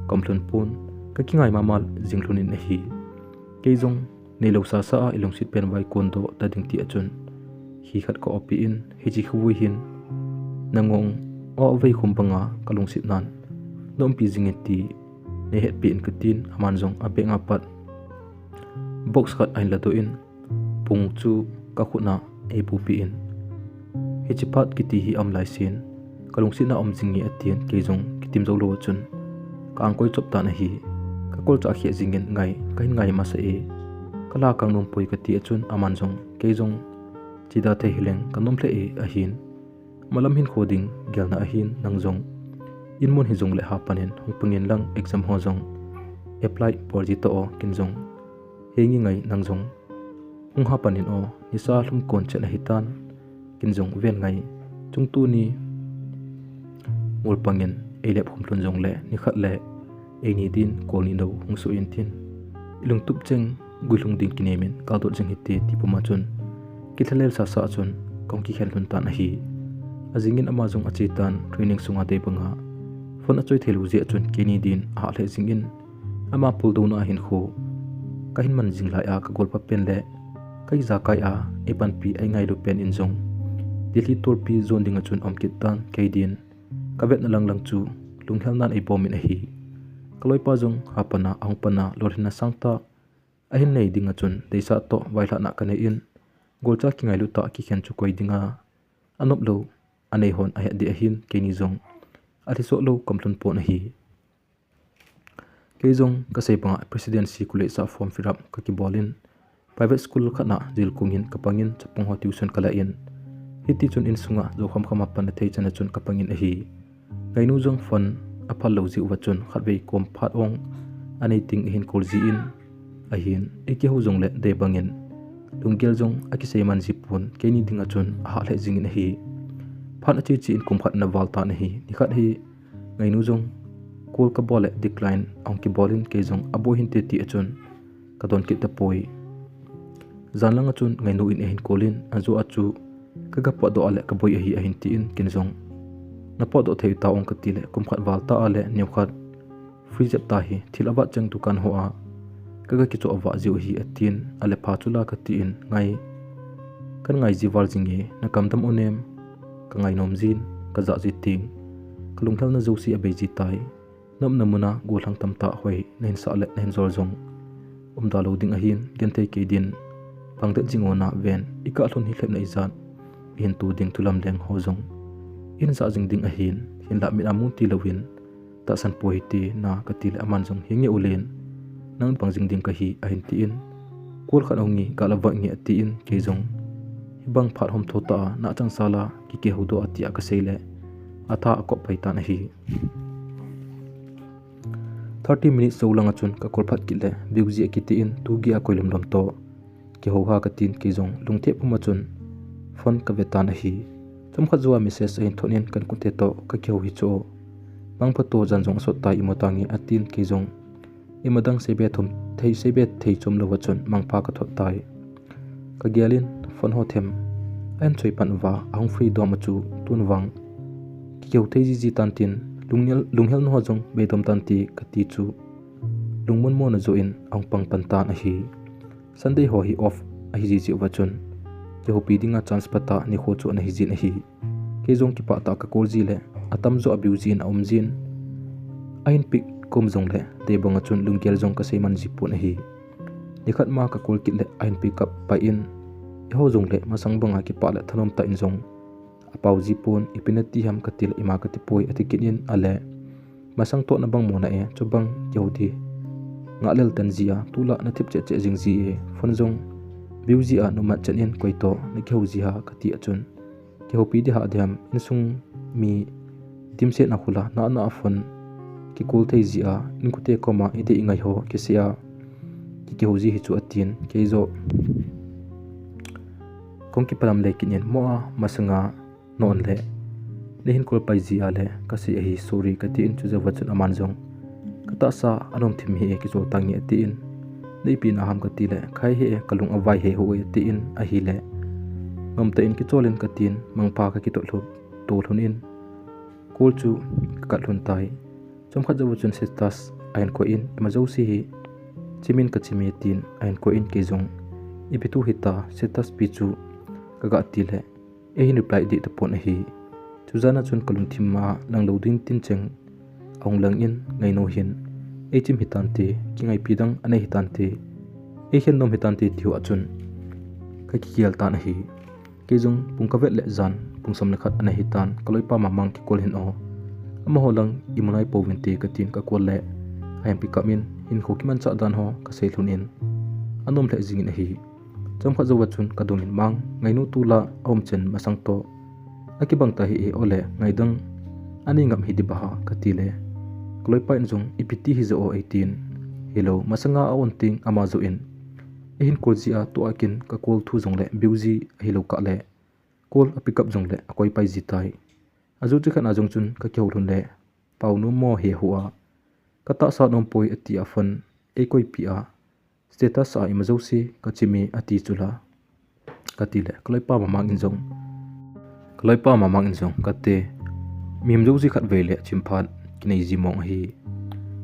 kaum lhon pon, kakingai mama jing lhon in ahi. Kei jong neilou sasa a ilungset pen vai kondoh ta ding ti a chun khi khat ka-oppeh in, hiche khovui hin nangong o veikhum banga kalungset nan naumpi jing e ti neihetpeh in katin, aman jong abag a pat box khat ahin ladoh in pung chu kakhut na eipupeh in, hiche phat kiti hi aum laisen kalungset na um jing e atin, kei jong kitim jou lou a chun ka-angkoi chop tan ahi. Kakolchah kheh jingin ngai, kahin ngai masa e, kalha kang nom poi kati a chun aman jong kei jong chida thei hileng kanom lheh e ahin, malam hinkho ding gelna ahin, nang jong inmun hijongle ha pan in hung pang in lang, exam ho jong apply bol ji ta o, kin jong henge ngai, nang jong hung ha pan in o, nisa lhum kon chet ahitan, kin jong ven ngai, chungtuni ngol pang in eilep khum lhon jongle nikhat le eini din kol ni dou hung soh in tin, ilungtup cheng guilhung ding kinem in kadot jing hite ti puma chun kilhalel sasa a chun kahung kikhen lhon tan ahi. Ajing in ama jong ache tan, training sunga dei banga phone achoi thei lou jeh a chun keini din ahah lheh jingin, ama puldouna a hinkho kahin man jing lai a kagolpa pen le ka ijakai a eipanpi eingailu pen in jong Delhi torpi jon ding a chun aum kit tan, kei din kavetna lang lang chu lunghelnan eibom in ahi. Kaloipa jong ha pan a ahung pan a lolhinna sangtah ahin nei ding a chun deisah toh vailhahna kanei in, golcha kingailu tah kikhen chu koi dinga anop lou anei hon ahet ding ahin, keini jong alhisoh lou kaum lhon pon ahi. Kei jong kasei banga Presidency College a form fill up kakibol in, private school khat na jilkung in kapang in, chapang ho tuition kala in, hiti chun insunga jou khamkham a pan athei chan a chun kapang in ahi. Ngainu jong phone aphal lou jeh uva chun khatvei kom phat ong anei ding ahin call ji in, ahin, eikihou jongle dei bangin lunggel jong akisei man ji pon, keini dinga chun ahah lheh jingin ahi. Phat ache che in kum khat ana val tan ahi. Nikhat hi ngainu jong call kabol le decline ahung kibol in, kei jong aboi hinte ti a chun kadon kit tapoi. Jan langa chun ngainu in eihin call in, ajo a chu kaga potdoh a le kaboi ahi ahin tin, ken jong napotdoh thei tao ong kati le kum khat val ta a le neokhat free jep ta hi, thil avat cheng dukan ho a kaga kichoh vah jiu ahi atin, ale pha chula katin, ngai, kangai ji val jinge, nakam dam u nem, kangai nom jin, kajah ji ting, kalunghelna jouse abei ji tai. Naumna muna gollhang tamtah hoi nahin sah le nahin jol jong umda lou ding ahin, genthei kei din, pang det jing o naven, ikah lhon hi lhepna ijat ihin to ding, thulam leng ho jong ihin jah jing ding ahin, hinlah mit a mu ti louvin, tahsan poi hite na kati le aman jong, hinge ulen, nang pang jing ding kahi ahin tin, call khat ahung e, gal avah nge atin, kei jong hibang phat hom tho tah a, na changsal a kikihou doh a tia kasei le atha akop pai tan ahi. Thirty minutes jou langa chun ka call phat kit le, busy akiti in, tu gei a koi lomlom toh kihou ha katin, kei jong lungthim pum a chun phone kave tan ahi. Chomkhat jou a message ahin thot in, kan kute toh kakihou hi chu, mangpha toh, jan jong asot tai, imu tange atin, kei jong imadang seibe thum thei, seibe thei chom louva chun mangpha kathot tai. Kagel in phone ho them ahin choi pan uva, ahung free dom a chu tun vang kikihou thei jiji tan tin, lunghel, lunghelna ho jong beidom tante kati chu lungmon mona joh in ahung pang pan tan ahi. Sunday ho hi off ahi jiji uva chun kihoupi dinga chance phatah nikho chu ana hijin ahi. Kei jong kipah tah a ka call ji le, atamjo a busy in aum jin, ahin pick kom jongle, dei banga chun lunggel jong kasei man ji pon ahi. Nikhat ma ka call kit le ahin pick up pai in, eiho jongle masang banga kipah le thanom tah in jong apao ji pon, ipi nati ham kati le, ima kati poi ati kit in, ale, masang toh nabang mo na e, chubang kihou ti ngahlel tan ji a, tulai nathip cheh cheh jing ji e, phone jong busy a naum chan in, koi toh nakihou ji ham kati a chun, kihoupi ding ham, insung mi dimset na khu la, nana a phone ki call thei ji a, inkote koma idei ingai ho kisei a kikihou ji hi chu atin, kei jong kong kipalam le kit in, mo a masanga non le, neihin call pai ji a le kasei ahi, sorry kati in, chujouva chun aman jong, katahsa anom thim hi e, kijou tange ati in, neipi na ham kati le, khai hi e, kalung avai hehoi ati in, ahile, ngam tah in kichol in katin, mangpha kakitoh lhon, to lhon in, call chu kakat lhon tai. Chomkhat jouva chun status ahin koi in, ima jouse hi chim in, kachim e tin ahin koi in, kei jong ipi thu hita, status pi chu kaga ti le, eihin reply deh tapon ahi. Chujan a chun kalungthim a lang lou ding tin cheng ahung lang in, ngainu hin eichim hitante, kingaipi dang anei hitante, eikhen nom hitante ti ho a chun kakigel tan ahi. Kei jong pung kavet le jan pung som le khat ana hitan, kaloipa Mamang ki call hih in o, amaho lang imu nai pouvinte katin ka call le, ahin pick up in, hinkho kimanchah dan ho kasei lhon in, anom lheh jingin ahi. Chomkhat jouva chun kadong in, Mang, ngainu tulai aum chen masang toh akibang ta hi e, ole ngaidang anei ngap hi ding ba ha kati le, kaloipa in jong ipi ti hi jo o eitin, hilou, masanga a-on teng ama joh in eihin call ji a, tua kin ka call thu jongle busy ahilou kah le, call a pick up jongle akoi pai ji tai. Ajouse khat na jong chun kakihou lhon le, pao nom mo he ho a, katahsa nom poi ati a, phone eikoipi a, status a ima jouse kachim e ati chu la, kati le, kaloipa Mamang in jong, kaloipa Mamang in jong, kate, mihem jouse khatvei le chim phat kinei ji mong ahi.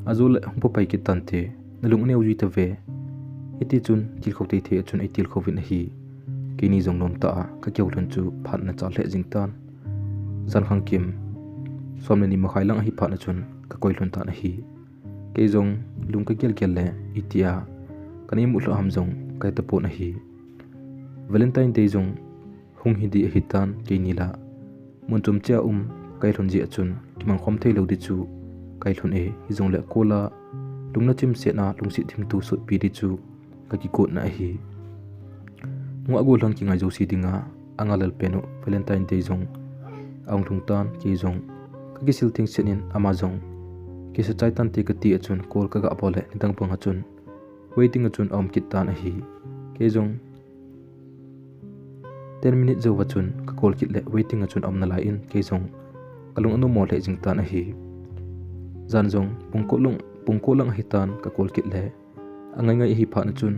Ajou le hung pha pai kit tante, nalung aneo ji tave. Hiti chun tilkhou teitei a chun eitilkhou vin ahi. Keini jong nomtah a kakihou lhon chu phat ana chal lheh jing tan. Jan khangkim som le ni makhai lang ahi phat na chun kakoi lhon tan ahi. Kei jong lung kagel gel le, itia kana imu lha ham jong kahe tapon ahi. Valentine Day jong hung hi ding ahitan, keini la Mun chom cheh a um kahi lhon jeh a chun kimang khom thei lou ding chu kahi lhon e, hijongle kol a lungna chimset a lungset thimthu sotpi ding chu kakigotna ahi. Nungah gollhang kingai jouse dinga angahlel pen u Valentine Day jong ahung lhung tan, kei jong kakisil thengset in ama jong kisa chai tante kati a chun call kaga bol le nidang bang a chun waiting a chun aum kit tan ahi. Kei jong ten minute jou a chun ka call kit le waiting a chun aum nalai in kei jong kalung anom mo lheh jing tan ahi. Jan jong pung ko lang, pung ko lang ahi tan ka call kit le angai ngai ahi phat na chun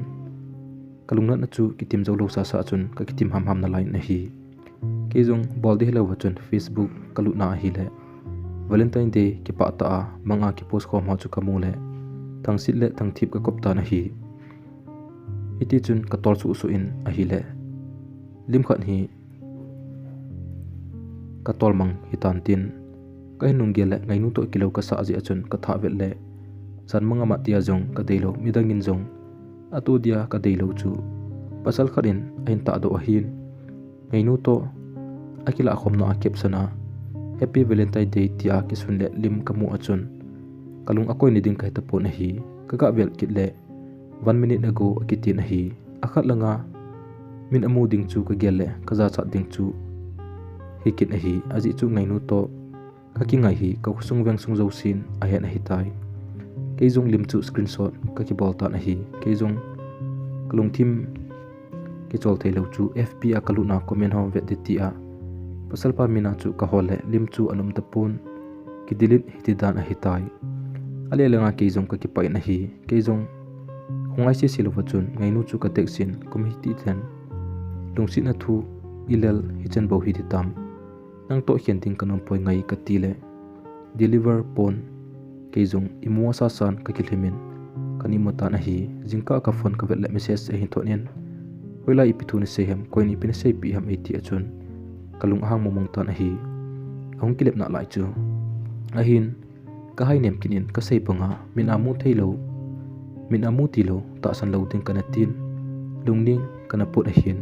kalungnatna chu kitim jou lou sasa a chun kakitim hamham nalai in ahi. Kei jong bol ding hilou a chun Facebook kalut na ahile Valentine Day kipah tah a mang a kipost khom ho chu kamu le thangsit le thangthip kakop tan ahi. Hiti chun katol suhsuh in ahile lim khat hi katol mang hitan tin kahin nunggel le ngainu toh kilou kasah jeh a chun kathah vet le jan mang ama tia jong kadeilou, midang in jong ato dia kadeilou chu pasal khat in ahin tahdoh ahin, ngainu toh akilah khomna a caption a Happy Valentine Day tia kisun le lim kamu a chun kalung akoi ni ding kahi tapon ahi. Kaga vel kit le one minute ago akitin ahi. Akhat langa min amu ding chu kagel le kajachat ding chu hikit ahi. Ajeh chu ngainu toh kakingai hi kakhosung vengsung jousen ahen ahitai. Kei jong lim chu screenshot kakibol tan ahi. Kei jong kalungthim kichol theilou chu FB a kalutna comment ho vet ding tia pasalpa min a chu kahol le lim chu ana um tapon, kidelete hiti dan ahitai. Aleh langa kei jong kakipah in ahi. Kei jong khongai sese louva chun ngainu chu ka text in, kum hiti then lungsetna thu ilel hichan bou hiti tam, nang toh khen ding kanom poi ngai kati le deliver pon. Kei jong imu a sasan kakilhim in kana imu tan ahi. Jingkah ka phone kavet le message ahin thot in, hoilai ipi thu nasei ham, koiin ipi naseipeh ham eiti a chun kalung ahang mongmong tan ahi. Ahung kilep nalai chu ahin kahai nem kit in kasei banga min amu theilou, min amu tilou tahsan lou ding kana tin, lungning kana pot ahin,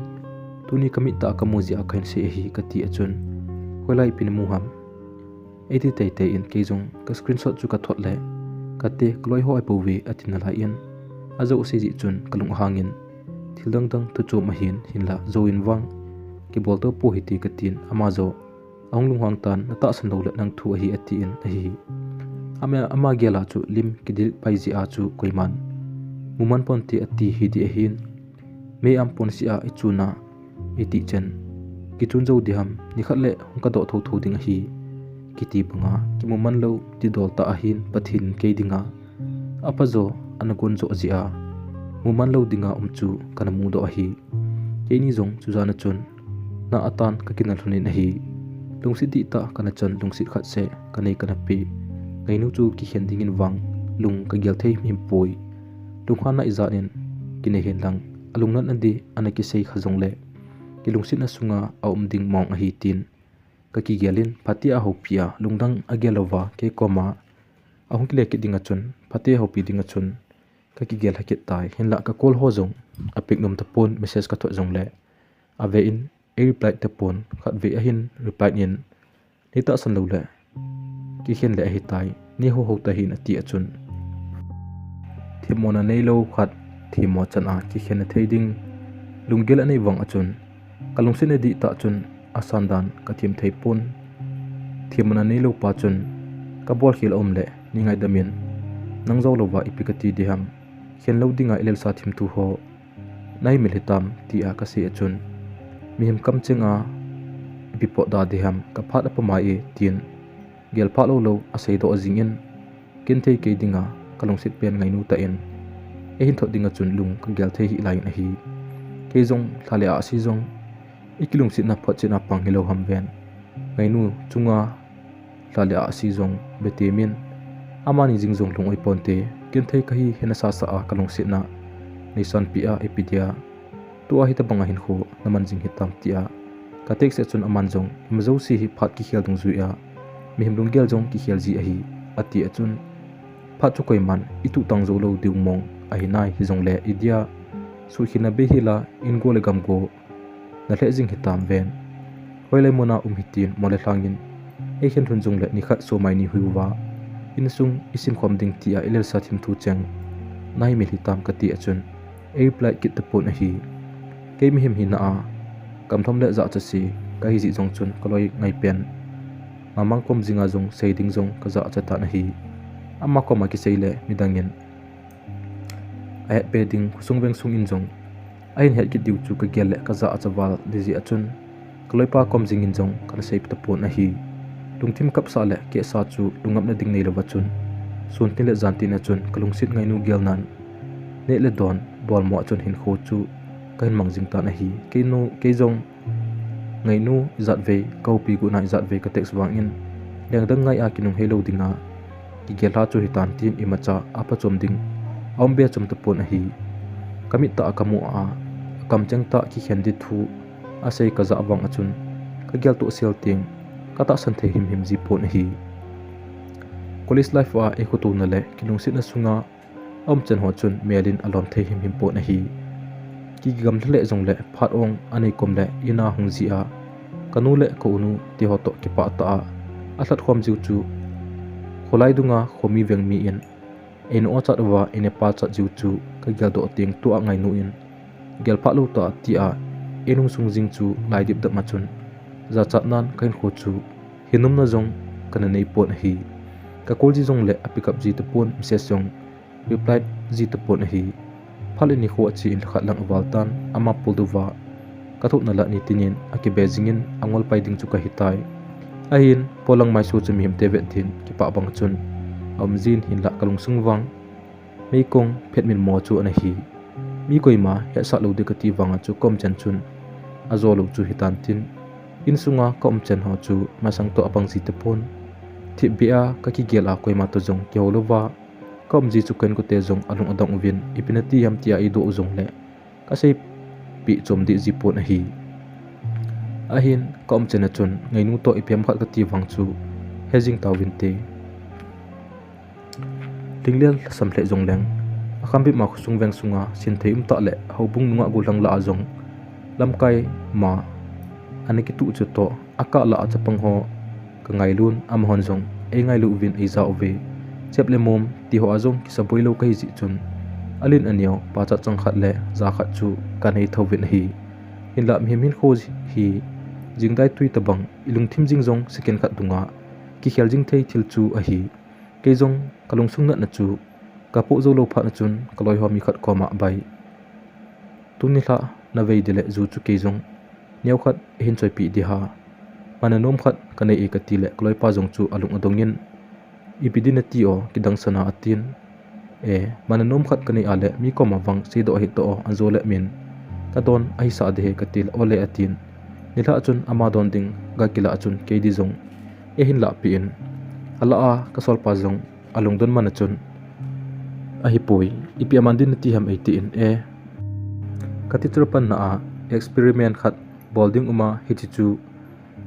tuni kamit tah a kamu jeh a kahin sei ahi kati a chun hoilai ipi namu ham eiti teitei in kei jong ka screenshot chu kathot le kate kaloi ho ahipouve ati nalai in, ajou sei jeh chun kalung ahang in thil dangdang thu chom ahin, hinla jou in vang kibol tou po hite katin ama jong ahung lunghang tan, natahsan lou le nang thu ahi atin ahi. Ama, ama gel a chu lim kidelete pai jeh a chu koiman muman ponte ati hiding ahin, mei am pon seh a ichun a iti chen kichun jou ding ham, nikhat le hung kadoh thotho ding ahi kiti banga kimuman lou didol tah ahin Pathen kei dinga aphajo ana gon joh jeh a muman lou dinga um chu kana mudoh ahi. Keini jong chujan a chun na atan kakina lhon in ahi. Lungset dihtah kana chan lungset khat seh kanei kana pe. Ngainu chu kikhen dingin vang lung kagel thei him poi. Lunghanna ijat in kinei hen lang alungnatna ding ana kisei kha jongle kilungsetna sunga aum ding mong ahi tin kakigel in phatea houpi a lungdang agel louva kei koma ahung kile kit ding a chun phatea houpi ding a chun kakigel lha kit tai. Hinla ka call ho jong apick nom tapon, message kathot jongle ave in ei reply tapon, khatvei ahin reply in, nei tahsan lou le kikhen le ahitai, nei houhou tahih in ati a chun themmona neilou khat themmo chan a kikhen na thei ding lunggel anei vang a chun kalungsetna dihtah chun asan dan kathem thei pon. Themmona neilou pa chun kabol khel aum le nei ngaidam in, nang jou louva ipi kati ding ham, khen lou dinga ilelsa thimthu ho nahi mil hitam tia kasei a chun mihem kamcheng a ipi potda ding ham, kaphat apha mai e tin gel phah lou lou aseidoh jing in, genthei kei dinga kalungset pen ngainu tah in eihin thot ding a chun lung kagel thei hih lai in ahi. Kei jong lha le ahsi jong ikilungsetna photchetna pang hilou ham ven, ngainu chunga lha le ahsi jong betem in, amani jing jong lung-oi ponte, genthei kahi hena sasa a kalungsetna neisanpeh a ipi dia tua hitabanga hinkho naman jing hitam tia ka text a chun aman jong ima jouse hi phat kikhel dungjui a mihem lunggel jong kikhel ji ahi ati a chun phat chu koiman ituhtang jou lou diu mong ahi nai, hijongle idia suhkhelna bei hila ingo le gamgo nalheh jing hitam ven. Hoilai muna um hitin mo le lhangin, eikhen lhun jongle nikhat somai ni hui uva, insung isim khom ding tia ilelsa thim thu cheng nahi mil hitam kati a chun, ei reply kit tapon ahi. Kei mihem hina a, kamlhom le jachat se kahi jeh jong chun kaloi ngai pen. Mamang kom jinga jong sei ding jong kajachat tan ahi. Ama koma kisei le midangin ahetbe ding khosung vengsung in jong ahin het kit diu chu kagel le kajachat val ding jeh a chun, kaloipa kom jingin jong kana sei tapon ahi. Lungthim kapsa le kehsa chu lungngapna ding neilouva chun, sun tin le jan tin a chun kalungset ngainu gelnan neh le don bolmo a chun hinkho chu kahin mang jing tan ahi. Keinu, kei jong ngainu ijatvei, kahoupi guna ijatvei ka text vangin, lengdang ngai a kinung heilou dinga kigel lha chu hitan tin imacha aphachom ding aumbeh chom tapon ahi. Kamit tah a kamu a, akamcheng tah kikhen ding thu asei kajah vang a chun, kageltoh sel teng katahsan thei himhim jipon ahi. College life a eikhotouna le kilungsetna sunga aumchan ho chun melin alom thei himhim pon ahi. Kigamla le jongle phat ong anei kom le ina hung jia, kanu le kaunu tiho toh kipah tah a alhat khom jiu chu, kholai dunga khomi vengmi in eina ochat uva eina pachat jiu chu kageldoh teng tua ngainu in, gelphah lou tah tia einung sung jing chu laidip dap ma chun, jachatnan kahinkho chu hinumna jong kana neipon ahi. Ka call ji jongle a pick up ji tapon, message jong reply ji tapon ahi. Phat le nikho ache in lhakhat lang aval tan, ama puldouva kathohna lah ni tinin akibe jingin angol pai ding chu kahitai. Ahin, polang maiso chu mihemte vet din kipah bang chun aumjin, hinlah kalungsung vang meikong phetmil mo chu ana hi. Mi koima hetsah lou ding kati vanga chu kaumchan chun ajolou chu hitan tin, insunga kaumchan ho chu masang toh abang ji tapon. Thipbeh a kakigel a koima toh jong kihou louva kaum ji chu ka inkote jong alung adong uvin, ipi nati ham tia eidoh u jongle kaseipeh chom deh jipon ahi. Ahin, kaumchan a chun ngainu toh ipi ham khat kati vang chu hejing tauvinte. Lhinglel lhasam lheh jongleng, akhambep ma khosung veng sunga sinthei umtah le houbung nungah gollhang lah a jong lamkai ma ana kituh chu toh, akah lah a chapang ho kangailun, amahon jong eingailu uvin eija uve. Chep le mom tiho a jong kisaboi lou kahi jeh chun, alen aneo pachat chang khat le ja khat chu kanei thouvin ahi. Hinlah mihem hinkho hi jingdai tui tobang, ilungthim jing jong second khat dunga kikhel jing thei thil chu ahi. Kei jong kalungsung natna chu kapoh jou lou phat a chun kaloiho mi khat koma bai, tuni lha navei ding le ju chu kei jong neokhat eihin choipeh ding ham, man anom khat kanei e kati le kaloipa jong chu alung adongin, ipi ding nati o, kidangsan a atin. E, man anom khat kanei a le mi koma vang seidoh hih toh o, anjo le min kadon ahisah ding ahi kati le, ole atin. Nilhah chun ama don ding gakilah a chun kei ding jong eihin lahpeh in, alah a kasolpa jong alungdon man a chun, ahipoi, ipi aman ding nati ham eitin, e, ka teacher panna a experiment khat bol ding uma, hiche chu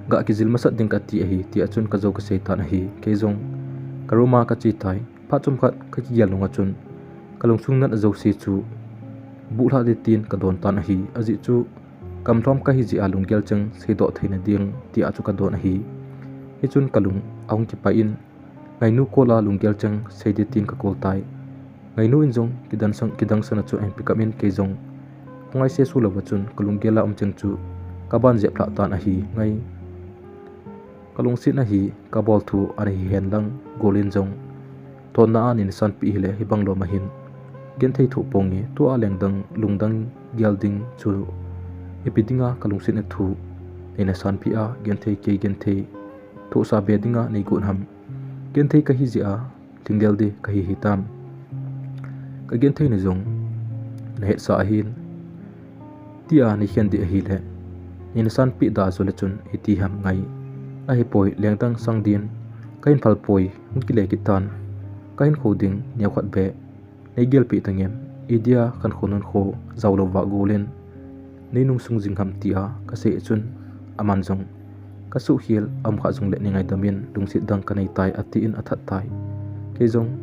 gakijil masat ding kati ahi, tia chun kajou kasei tan ahi. Kei jong ka room a kache tai. Phat chomkhat kakigel nunga chun kalungsung nat ajouse chu buhlhah ding tin kadon tan ahi. Ajeh chu kamlhom kahi jeh a lunggel cheng seidoh theina ding tia chu kadon ahi. Hichun kalung ahung kipai in, ngainu call a lunggel cheng sei ding tin ka call tai. Ngainu in jong kidangsan, kidangsan a chu ahin pick up in, kei jong khongai sesu louva chun kalunggel a um cheng chu kaban jep lhah tan ahi ngai. Kalungsetna hi kabol thu ana hihen lang, gol in jong thonna a neina sanpeh hile hibang lom ahin genthei thoh ponge, tua lengdang lungdang gel ding chu ipi dinga kalungsetna thu neina sanpeh a genthei, kei genthei thohsa be dinga neigot ham. Genthei kahi jeh a lhinglel ding kahi hitam. Kagentheina jong nahetsah ahin, tia neikhen ding ahile neina sanpeh da jole chun iti ham ngai. Ahipoi, lengdang sang din kahin phalpoi, hung kile kit tan. Kahinkho ding neokhat beh neigelpeh tangem, idia kankho nunkho jaolouva gol in neinung sung jing ham tia kasei chun, aman jong kasuhkhel aum kha jongle neingaidam in, lungset dang kanei tai atin athat tai. Kei jong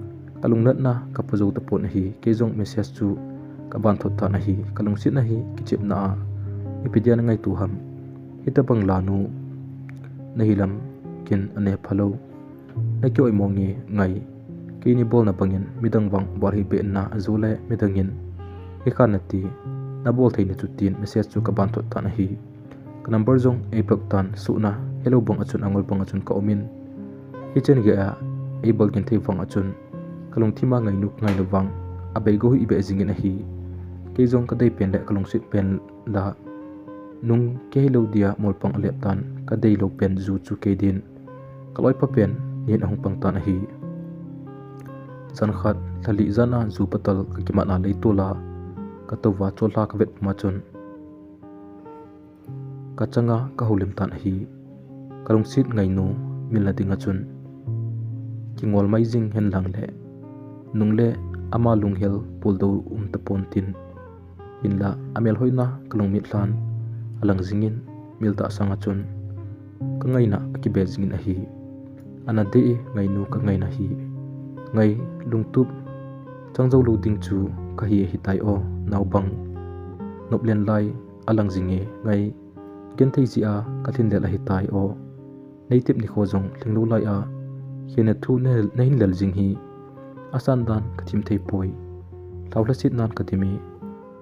kalungnatna kapo jou tapon ahi. Kei jong message chu kaban thot tan ahi. Kalungsetna hi kichepna a ipi dia nangaito ham. Hitobang lanu nahi lam kin ane phalou. Na kioimo nge ngai. Keini bolna bangin midang vang bol hih beh na ajo le midangin hikha nati, nabol thei nachu tin message chu kaban thot tan ahi. Ka number jong ei block tan, suhna hello bang achun angol bang achun ka umin. Hichen geiya ei bol genthei vang achun ka lungthima ngainu kangai lou vang abei go hih beh jingin ahi. Kei jong kadei pen le kalungset pen la nung kei hilou dia molpang alep tan, kadei lou pen ju chu kei din. Ka loipa pen nin ahung pang tan ahi. Jan khat lhali jana ju patal kakimat a leitol a katouva chollha kavet puma chun kachanga kahoulim tan ahi. Kalungset ngainu milna dinga chun kingol mai jing henlang le nung le ama lunghel puldou um tapon tin. Hinla amel hoina kalungmit lhan alang jingin mil tahsanga chun kangaina akibel jingin ahi. Ana dei e ngainu kangaina hi. Ngai lungtup chang jou lou ding chu kahi ahitai o, naobang noplen lai alang jinge ngai. Genthei jeh a kalhin lel ahitai o. Neitep nikho jong lhinglou lai a hina thu nahin lel jing hi. Asan dan kathim thei poi. Lhao lhaset nan kadim e.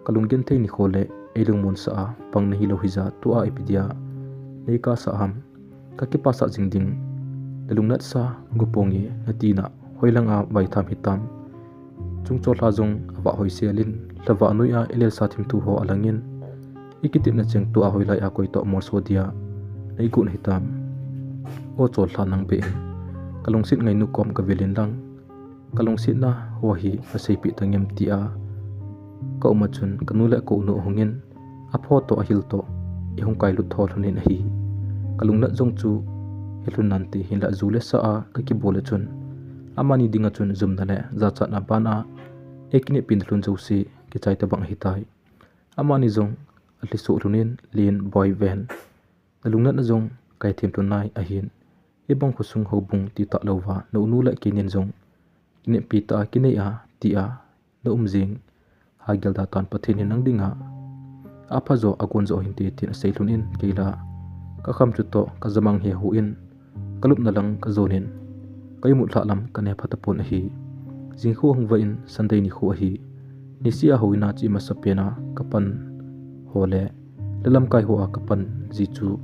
Kalung genthei nikho le ei lungmonsah a pang nahilou hija tua ipi dia neikasah ham. Kakipasah jing ding. Nalungnatsa go ponge natina hoilanga vaitham hitam. Chungchollha jong avah hoisel in lhavah noi a ilelsa thimthu ho alangin ikitepna cheng tua hoilai a koitoh molso dia neigot hitam. O chollha nang beh in kalungset ngainu kom kavilin lang kalungsetna ho hi kaseipeh tangem tia kauma chun kanu le kaunu ahungin apho toh ahil toh ihung kailut tho lhonin ahi. Kalungnat jong chu helhun nante hinla ju le sa a kakibol a chun amani dinga chun jumna le jachatna bana eikineppi nalhun jouse kichai tabang ahitai. Amani jong alhisoh lhonin len boi ven. Nalungnatna jong kaithem lhon nai ahin. Hibang khosung houbung titah louva naunu le keinin jong kineppi tah a kinei a tia naum jing. Hagel da tan Pathen hin nang dinga aphajo agonjo hinte tin asei lhonin keila kakham chutoh kajamang hehu in kalupna lang kajonin kaimut lhah lam kane phatapon ahi. Jingkhu ahung vah in Sunday nikho ahi. Niseh a houin a chu imasapena kapan ho le lalamkai ho a kapan ji chu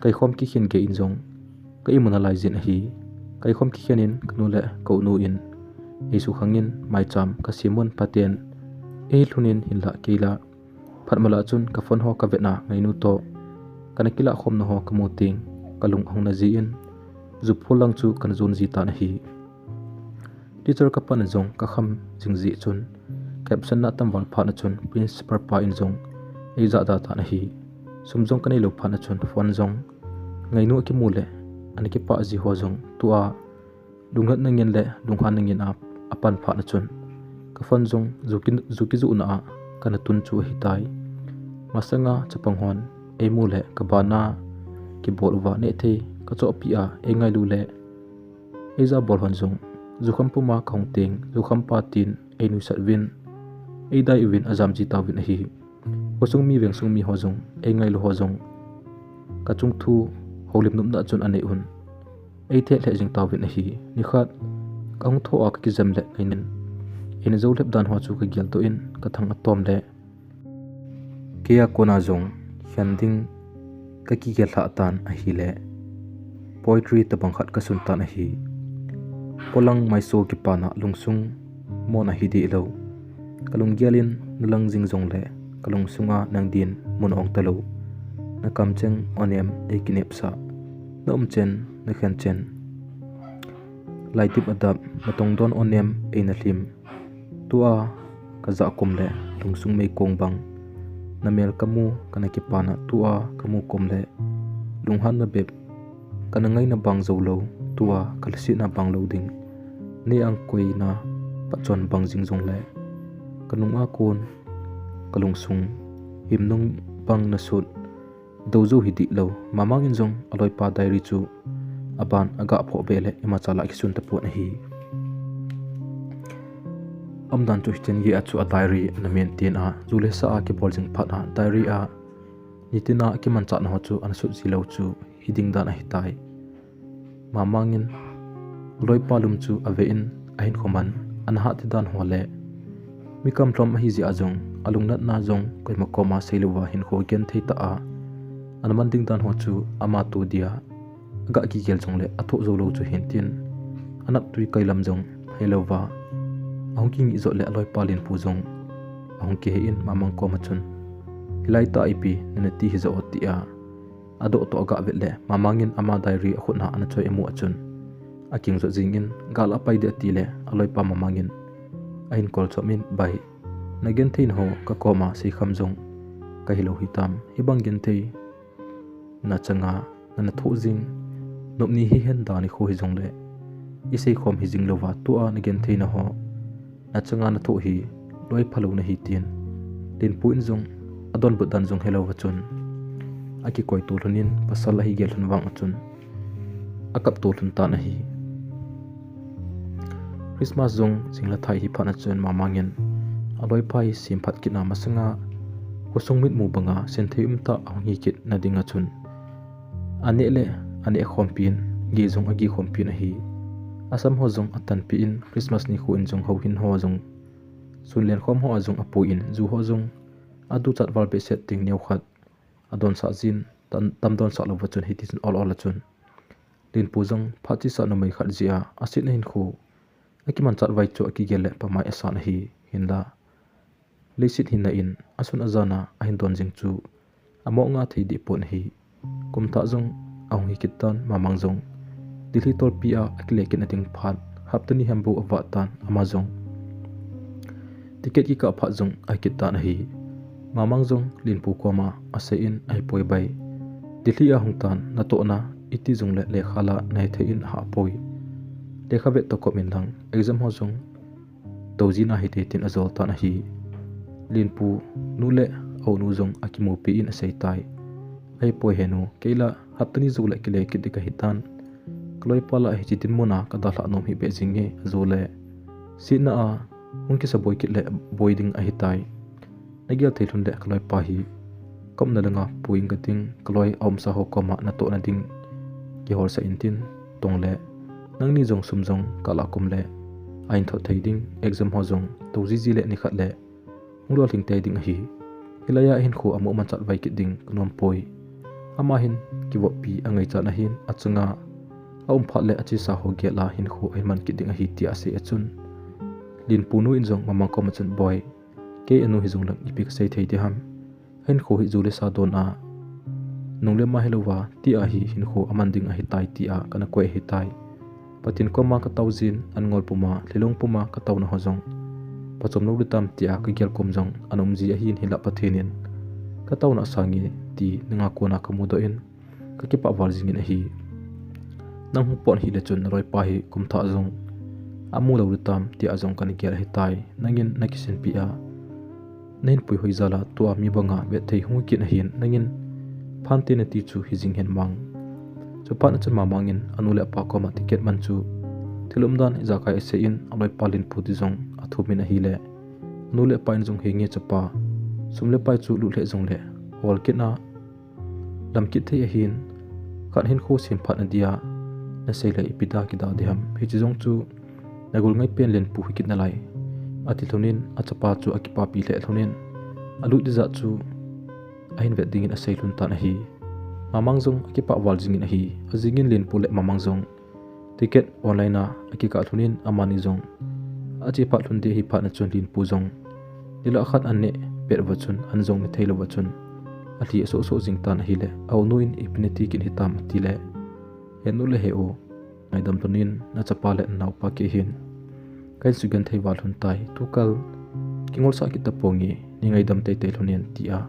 kaikhom kikhen gei in jong ka imu nalai jin ahi. Kaikhom kikhen in kanu le kaunu in eisukhangin maicham kasemun Pathen eilhunin hinla keila phatmalah chun kaphone ho kavetna ngainu toh kana kilahkhomna ho kamu teng kalung ahung na jin ju phol lang chu kana jon ji tan ahi. Teacher kapatna jong kakham jing jeh chun ka absent na tamval phatna chun principal pa in jong eijahda tan ahi. Sum jong kaneilou phatna chun phone jong ngainu akimu le ana kipah ji ho jong tua lungnatna ngen le lunghanna ngen a apan phatna chun kaphone jong ju kijohna a kana tun chu ahitai. Masanga chapang hon eimu le kabana kibol uva nehthei kachohpi a eingailu le eijabol hon jong jukham puma kahung teng jukhampa tin einuisat uvin eidai uvin ajam ji tauvin ahi. Khosung mi vengsung mi ho jong eingailu ho jong kachung thu houlim nopna chun anei un eithet lheh jing tauvin ahi. Nikhat kahung thou a kakijem le ngainin eina jou lhep dan ho chu kageldoh in kathang atom le keia kona jong khen ding kakigel lhah tan ahile poetry tabang khat kasun tan ahi. Polang maiso kipana lungsung mona hideh lou. Kalunggel in nalang jing jongle kalungsunga nang din mun ong talou. Nakamcheng onem eikinepsah, naumchen nakhenchen laitip adap natongdon onem eina lhim. Tua kajah kom le lungsung meikong bang namel kamu kana kipana tua kamu kom le lunghanna bep kana ngaina bang joulou tua kalhasetna bang lou ding. Nei angkoina pachon bang jing jongle kanunga kon kalungsung himnung bang nasut doujou hideh lou. Mamang in jong aloipa diary chu aban agah phoh beh le imacha lah kisun tapon ahi. Umdan chu hichen geiya chu a diary ana maintain a, ju le sa a kibol jing phat a diary a nitina akimanchatna ho chu ana sut ji lou chu hiding dan ahitai. Mamang in aloipa lum chu ave in ahin khoman ana hahti dan ho le mi kamlhom ahi jeh a jong alungnatna jong koima koma seilouva hinkho genthei tah a ana man ding dan ho chu ama toh dia aga kigel jongle athoh jou lou chu hintin, anaptui kai lam jong heilouva ahung kingih jot le aloipa Linpu jong ahung kihei in Mamang koma chun, hilai tah a ipi nana ti hija o, tia adoh toh aga vet le Mamang in ama diary akhut na ana choi amu a chun aking jot jing in, gal apai ding ati le aloipa Mamang in ahin kol chom in, bai, nagentheina ho kakoma seikham jong kahilou hitam, hibang genthei nachanga nana thoh jing nopni hihen dan nikho hijongle iseikhom hijing louva tua nagentheina ho nachanga nathoh hi loi phalou nahi, tin Linpu in jong adonbut dan jong helouva chun akikoito lhon in pasal ahi gel lhon vang a chun akapto lhon tan ahi. Christmas jong jing lha thei hi phat a chun Mamang in aloipa hi semphat kitna masanga khosung mitmu banga senthei umtah ahung hi kitna ding a chun aneh le aneh khompi in, geh jong ageh khompi in ahi. Asam ho jong atanpi in Christmas nikho in jong houin ho jong sunlen khom ho a jong apui in, ju ho jong aduchat val behseh teng neokhat adonsah jin, tam donsah louva chun hitichun ol ol a chun Linpu jong phat chesa numei khat jeh a asetna hinkho akimanchat vai chu akigel le pamai asan ahi. Hinla leiset hinna in asun ajan a ahin don jing chu amo nga thei deh pon ahi. Kumthah jong ahung hi kit tan, Mamang jong Delhi tolpi a akile kitna ding phat hapta ni hem bou avah tan, ama jong ticket kikah phat jong ahi kit tan ahi. Mamang jong Linpu koma asei in, ahipoi bai, Delhi ahung tan, natohna iti jongle lekha la nahe thei in ahahpoi. Lekha vet toh kop in lang, exam ho jong toujin ahite, tin ajol tan ahi. Linpu nu le aunu jong akimupi in asei tai. Ahipoi henu, keila hapta ni joule kile kit ding kahitan, kaloipa lah a hiche dinmun a kadalhah nom hih beh jinge, ajoule setna a hung kisaboi kit le boi ding ahitai. Nagel thei lhon le kaloipa hi kaumna langa pui inge kating, kaloi aumsa ho koma natohna ding kiholsah intin, tongle nangni jong sum jong kalah kum le ahin thot thei ding, exam ho jong tou jiji le nikhat le hung lolhing tei ding ahi. Hilaiya hinkho amoh manchat vai kit ding kanom poi. Ama hin kivoppi angaichat ahin, achunga aum phat le achesa ho gel a hinkho ahin man kit ding ahi, tia asei a chun Linpu nu in jong Mamang koma chun, boi, kei anu hijongleng ipi kasei thei ding ham? Ahinkho hi ju le sa don a nung le ma hilouva, tia hi hinkho aman ding ahitai, tia kana koi ahitai. Pathen koma katao jin, angol puma, lhilong puma kataona ho jong pachom lou ditam, tia kagel kom jong ana um ji ahin, hinla Pathen in kataona asange ti nanga kona kamudoh in kakipah val jingin ahi. Nang hung pot hih le chun naloipa hi kumthah jong amu lou ditam, tia jong kana gel ahitai. Nangin nakisinpi a nahin puihoi jal a tua mi banga vet thei hung kit ahin, nangin phante nati chu hijing hen Mang. Chuphat a chun Mamang in anu le apa koma ticket man chu thil umdan ijakai asei in, aloipa Linpu ti jong athum in ahile anu le apa in jong, henge chapa, sum le pai chu lut lheh jongle hol kit a lam kit thei ahin, khat hinkho semphat nadia nasei le ipi dia kida ding ham? Hiche jong chu nagol ngai pen Linpu hi kit nalai, ati lhon in achapa chu akipapi lheh lhon in alut ding jat chu ahin vet dingin asei lhon tan ahi. Mamang jong akipah val jingin ahi. Ajingin Linpu le Mamang jong ticket online a akikah lhon in amani jong ache phat lhon ding ahi phat a chun Linpu jong nilhah khat aneh pet uva chun an jong ne thei louva chun alhi asoh soh jing tan ahile, aunu in ipi nati kit hitam atile, he nu le he u, ngaidam lhon in, nachapa le nanaopa kei hin kahin sugenthei val lhon tai, tukal kingolsah kit taponge, nei ngaidam teitei lhon in, tia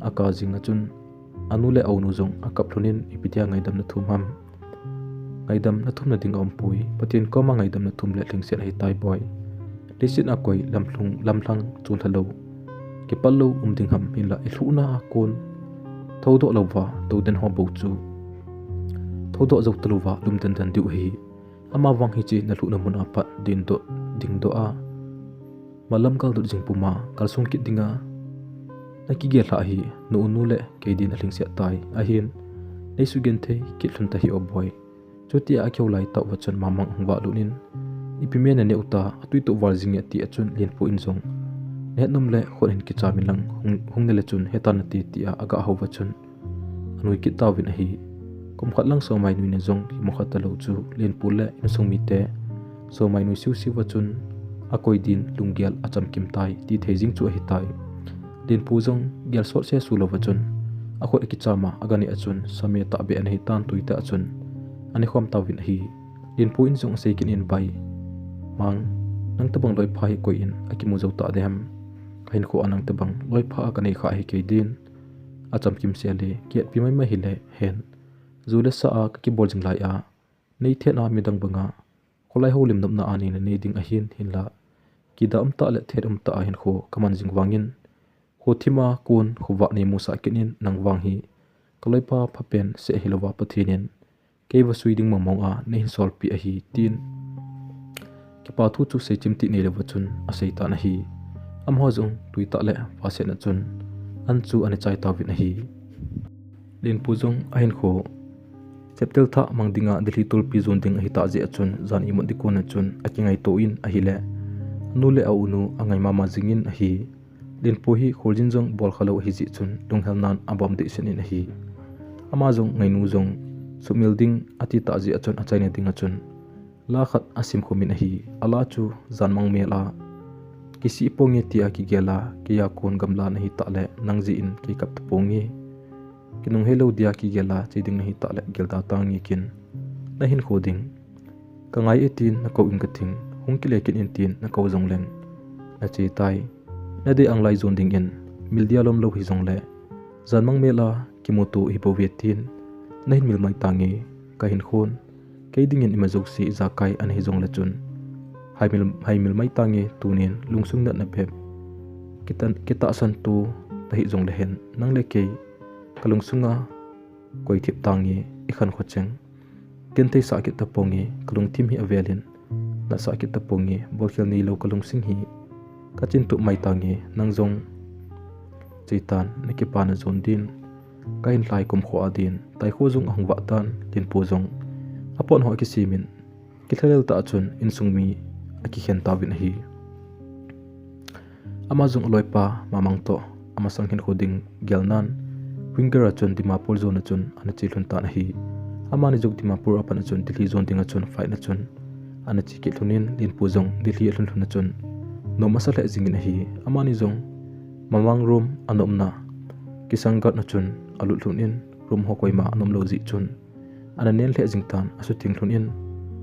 akah jing a chun anu le aunu jong akap lhon in, ipi dia ngaidam nathum ham? Ngaidam nathum nading aumpoi, Pathen koma ngaidam nathum le lhingset ahitai boi. Leiset a koi lamlhung lamlhang chonlha lou, kipal lou um ding ham, hinla ilhuhna a kon thoudoh louva touden ho bou chu thoudoh jou talouva lumden den diu ahi. Amavang hiche nalhuhna mun a pat dingdoh, dingdoh a, malam galdot jing puma kalsung kit dinga Nakigel lhah hi, nu u nu le kei din alhingset tai, ahin, nei sugenthei kit lhon tahih o boi. Chutia akihou lai tah uva chun Mamang ahung valut in, ipi me naneh u ta, atui toh val jing e ati a chun Lenpu in jong, nahet nom le khut hin kicham in lang, hung, hung nale chun hetan nate tia agah hou uva chun, anui kit tauvin ahi. Kum khat lang Somai nui na jong kimu kha talou chu Lenpu le insung mite Somai nui siusiu uva chun akoi din lunggel achamkim tai, ti thei jing chu ahitai. Lenpu jong gel sot se su louva chun akhut akicham a, aga neh a chun same tahbeh ana hitan, tui tah a chun aneh khom tauvin ahi. Lenpu in jong asei kit in, Bai, Mang, nang tobang loipha hi koi in akimu jou ta dem? Kahinkho a nang tobang loipha kanei kha hi kei din. Achamkim se le kihetpi maimai hile hen, ju le sa a kakibol jing lai a, nei thet a midang banga kholai houlim nopna a neina nei ding ahin, hinla kida umtah le thet umtah a hinkho kaman jing vangin, khothim a kon khovah nei musah kit in, nang vang hi kaloipa phapen seh hilouva Pathen in kei vasui ding mongmong a neihin solpeh ahi, tin kipa thu chu seichim tih neilouva chun asei tan ahi. Amaho jong tui tah le vasetna chun an chu ana chai tauvin ahi. Lenpu jong ahinkho chapter thah mang dinga Delhi tolpi jon ding ahitah jeh a chun jan imut ding kon a chun akingaito in ahile, anu le aunu angai mama jingin ahi. Lenpu hi kholjin jong bol khalou ahijeh chun lunghelnan abom dehset in ahi. Ama jong ngainu jong sumil ding atitah jeh a chun achaina dinga chun la khat asim khum in ahi. Ala chu, Janmang mel a kisih ponge tia kigel a, keiya kon gamla nahitah le nang jeh in kei kap taponge. Kinunghei lou dia kigel a chei ding nahitah le gelda tange kin, nahinkho ding. Kangai e tin nakou in kating, hung kile kit in tin nakou jongleng nache tai. Nadei anglai jon dingin mil dia lom lou hijongle, Janmang mel a kimuto hibouve tin nahin mil mai tange. Kahinkhon, kei dingin ima jouse ijakai ana hijongle chun haimil, haimil mai tange. Tunin lungsung natna bep kitahsan to tahih jongle hen, nang le kei kalungsunga koithip tange. Ikhankho cheng gentheisah kit taponge, kalungthim hi avelin natsah kit taponge. Bolkhel neilou kalungsing hi kachintup mai tange. Nang jong cheitan, nakipana jon din kahin lhai kumkho a din. Taikho jong ahung vah tan, Lenpu jong apon ho akisimin, kilhalel tah a chun insung mi akikhen tauvin ahi. Ama jong aloipa Mamang toh amasang hinkho ding gelnan winger a chun Dimapur jon a chun ana che lhon tan ahi. Amani jong Dimapur apat a chun Delhi jon dinga chun flight a chun ana che kit lhonin, Lenpu jong Delhi alhun lhon a chun nom asa lheh jingin ahi. Amani jong Mamang room ana umna Kishangarh a chun alut lhonin, room ho koima ana um lou jeh chun ana nen lheh jing tan, asutheng lhonin,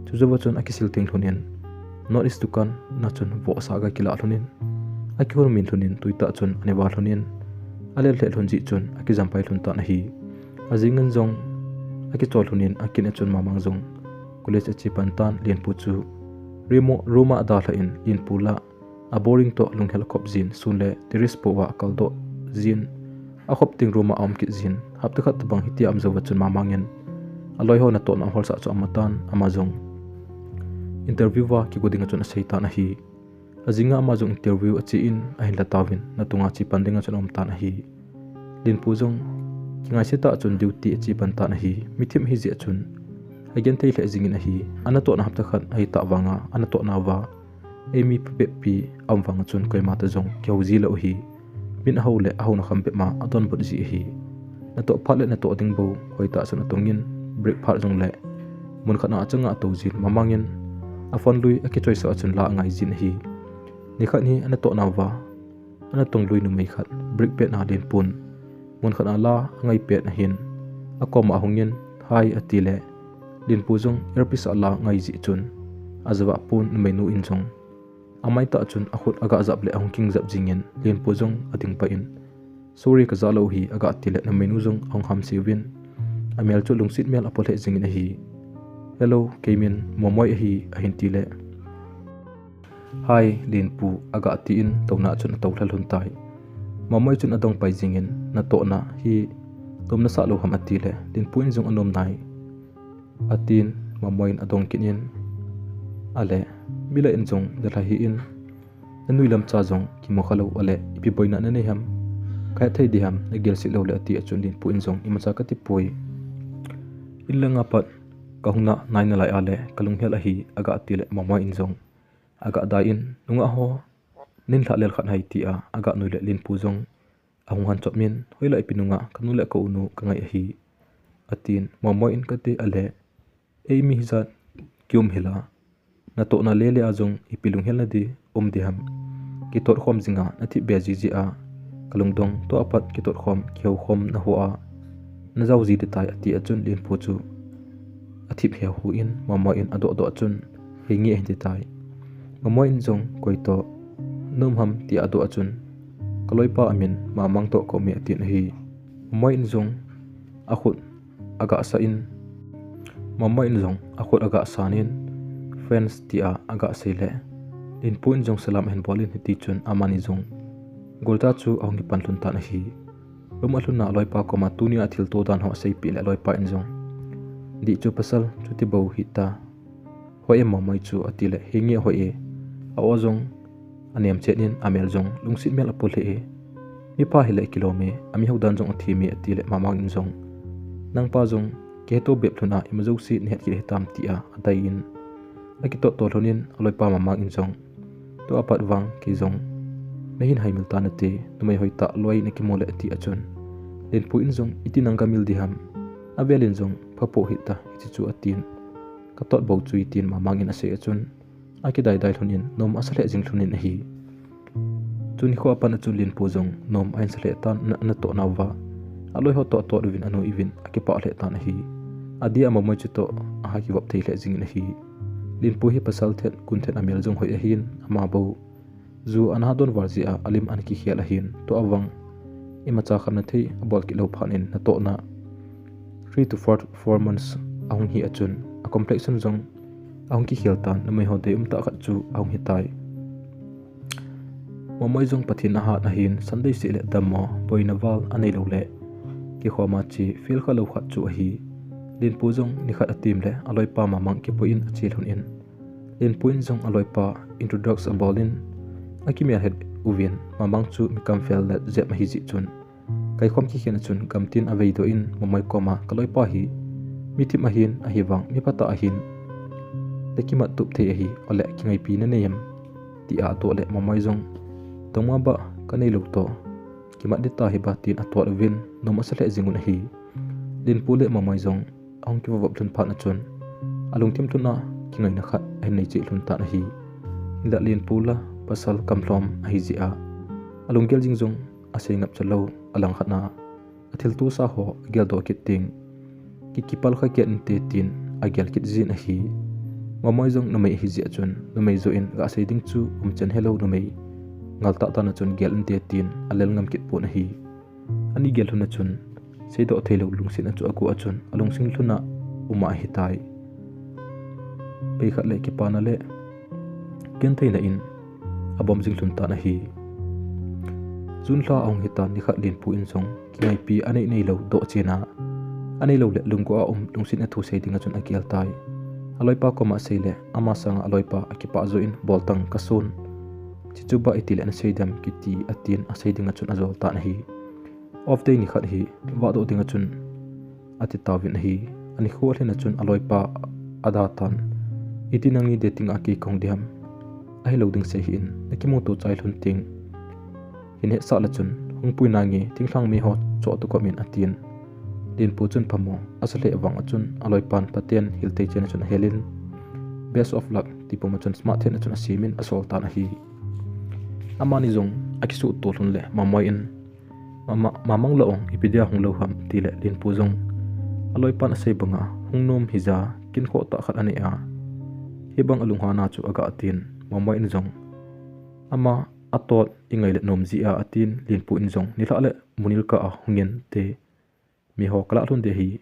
chujouva chun akisil theng lhonin, North East dukan a chun vohsa aga kilah lhonin, akihon min lhonin, tuitah chun ana va lhonin, alel lheh lhon jeh chun akijampai lhon tan ahi. Ajingin jong akichol lhonin, akin a chun Mamang jong college ache pan tan, Lenpu chu room a adalhan, Lenpu la aboring toh lunghel akhop jin, sun le terrace pouva akaldoh jin, akhop teng room a aum kit jin. Hapta khat tobang hitia aum jouva chun Mamang in aloiho natohna aholsah chu amu tan, ama jong interview a kigo dinga chun asei tan ahi. Ajinga ama jong interview ache in ahin la tauvin, natunga che pan dinga chun aum tan ahi. Lenpu jong kingaise tah chun duty ache pan tan ahi. Mithim ahijeh chun agenthei lheh jingin ahi. Anatohna hapta khat ahitah vanga, anatohna uva eimi phabeppi aum vanga chun koima toh jong kihou ji lou ahi. Min ahou le ahouna kham bep ma adonbut ji ahi. Natoh phat le natoh ding bou hoitah chun atongin, break phat jongle mun khat a achanga atou jin, Mamang in aphone lui akichoisah a chun la angai jin ahi. Nikhat hi anatohna uva anatong lui numei khat break pet a Lenpun mun khat a la angai pet ahin, akoma ahungin, Hi, atile, Lenpu jong earpiece a la angai jeh chun ajavah pon, numeinu in jong amaitah chun akhut agah jap le ahung kingjap jingin, Lenpu jong ading pah in, Sorry, kajah lou ahi, agah tile numeinu jong ahung hamse uvin, amel chu lungset mel apo lheh jingin ahi. Hello, kei min Momoi ahi, ahin tile, Hi, Lenpu, agah tin touna a chun atou lha lhon tai. Momoi chun adong pai jingin, Natohna hi nom nasah lou ham? atile, Lenpu in jong anom nai, atin, Momoi in adong kit in, Ale, milai in jong nalha hih in, nanui lamcha jong kimu khalou, ale ipi boina nanei ham? Kahet thei diham, nagel sih lou le ati a chun Linpu in jong, imacha kati poi. In langa pat kahung na nai nalai a le kalunghel ahi, aga ti le Mamoi in jong aga dai in, nungah ho, nin lha lel khat hai tia aga nui le Linpu jong ahung han chop min, hoilai ipi nungah kanu le kaunu kangai ahi, atin. Mamoi in kati a le, ei mi hijat kium hila, natohna lele a jong ipi lunghel nadi um diham. Kitot khom jinga nathip be jiji a kalungdong, tua pat kitot khom kihou khom naho a najao ji ding tai ati a chun Linpu chu athip heu hu in Mamoi in adoh doh a chun, henge ahin ti tai. Mamoi in jong koi toh na um ham tia adoh a chun, kaloipa amin Mamang toh kaum e atin ahi. Mamoi in jong akhut aga sa in, Mamoi in jong akhut aga san in, friends tia aga sei le Linpu in jong salam ahin bol in hiti chun amani jong golcha chu ahung kipan lhun tan ahi. Room alhun a aloipa koma tunia thilto dan ho aseipeh le aloipa in jong, dih chu pasal chuti bou hita. Hoi e Mamoi chu ati le, henge hoi e. A-o jong anem chen in amel jong lungset mel apo lheh e. Mipha hile kilom e, amiho dan jong athem e ati le Mamang in jong, nangpa jong kiheto bep lhun a ima jouse nahet kit hitam tia adai in, akitoh to lhon in aloipa Mamang in jong, tua pat vang kei jong nahin haimil ta nate, numei hoitah loi nakimu le ati a chun, Linpu in jong iti nang gamil diham, avel in jong phapo hita hiche chu atin, katot bou chu e tin Mamang in asei a chun, akidai dai lhon in nom asa lheh jing lhon in ahi. Chun nikho a pat a chun Linpu jong nom ahin sa lheh tan, natoh nauva aloi ho toh atot uvin anui uvin akipah lheh tan ahi. Adeh a Mamoi chu toh aha kivop thei lheh jing in ahi. Linpu hi pasal thet kun thet amel jong hoi ahin, ama bou ju ana don val jeh a alim ana kikhel ahin, tua vang imacha khamna thei abol kit lou phat in natohna three to four, four months ahung hi a chun a complexion jong ahung kikhel tan, numei ho dei um tah khat chu ahung hi tai. Mamoi jong Pathen ahat ahin, Sunday seh le dammo boina val anei lou le kikhoma che fel kha lou khat chu ahi. Linpu jong nikhat atem le aloipa Mamang kipui in ache lhon in, Linpu in jong aloipa introduce abol in, akimel het uvin, Mamang chu mi kamfel le jep ahi jeh chun, kaikhom kikhen a chun gamtin avei doh in Mamoi koma, kaloipa hi mi thim ahin, ahivang mi phatah ahin, nakimat tup thei ahi, ole kingaipi nanei em? tia adoh le Mamoi jong, dongma bah kanei lou toh, kimat ding ta hiba tin atot uvin, nom asa lheh jing un ahi. Linpu le Mamoi jong ahung kivop vop lhon phat a chun, alungthim lhon a kingaina khat ahin nei cheh lhon tan ahi. Hinla Linpu la pasal kamlhom ahi jeh a, alunggel jing jong asei ngap cha lou, alangkhat na athilto sa ho ageldoh kit teng, ki kipal kha kit inte tin agel kit jin ahi. Mamoi jong numei ahi jeh chun, numei joh in gasei ding chu umchan helou, numei ngal tah dan a chun gel inte tin alel ngam kit pon ahi. Ani gel lhon a chun, seidoh theilou lungsetna chu ago a chun, alungsing lhon a um ahitai. Bei khat le kipana le gentheina in abom jing lhon tan ahi. June lha ahung hitan, nikhat Linpu in jong kingaipi anei neilou doh chen a, aneilou le lunggo a um lungsetna thu sei ding a chun agel tai. Aloipa koma asei le, ama sanga aloipa akipah joh in, bol tang kason. Chuche chu bah iti le nasei dem kiti atin, asei ding a chun ajol tan ahi. Off day nikhat hi vahdoh ding a chun ati tauvin ahi. Anikho lhin a chun aloipa ada tan, iti nangni dating a kei kahung diham? Ahilou ding sei hih in, nakimuto chai lhon teng hin hetsah le chun, hung pui nange, thinglhang mi ho choh tu kop in atin. Linpu chun phamo asa lheh vang a chun, aloipan phaten hiltei chen a chun ahel in, best of luck ti pum a chun smart then a chun asem in asol tan ahi. Amani jong akisuhto lhon le Mamoi in, Mama, Mamang la ong, ipi dia hung lou ham, ti le Linpu jong aloipan asei banga hung nom hija, kinkhoh tah khat anei a, hibang alunghana chu aga tin, Mamoi in jong ama atot ingai le nom jeh a atin, Linpu in jong nilhah le munil kah a hung in te, miho kalah lhon ding ahi.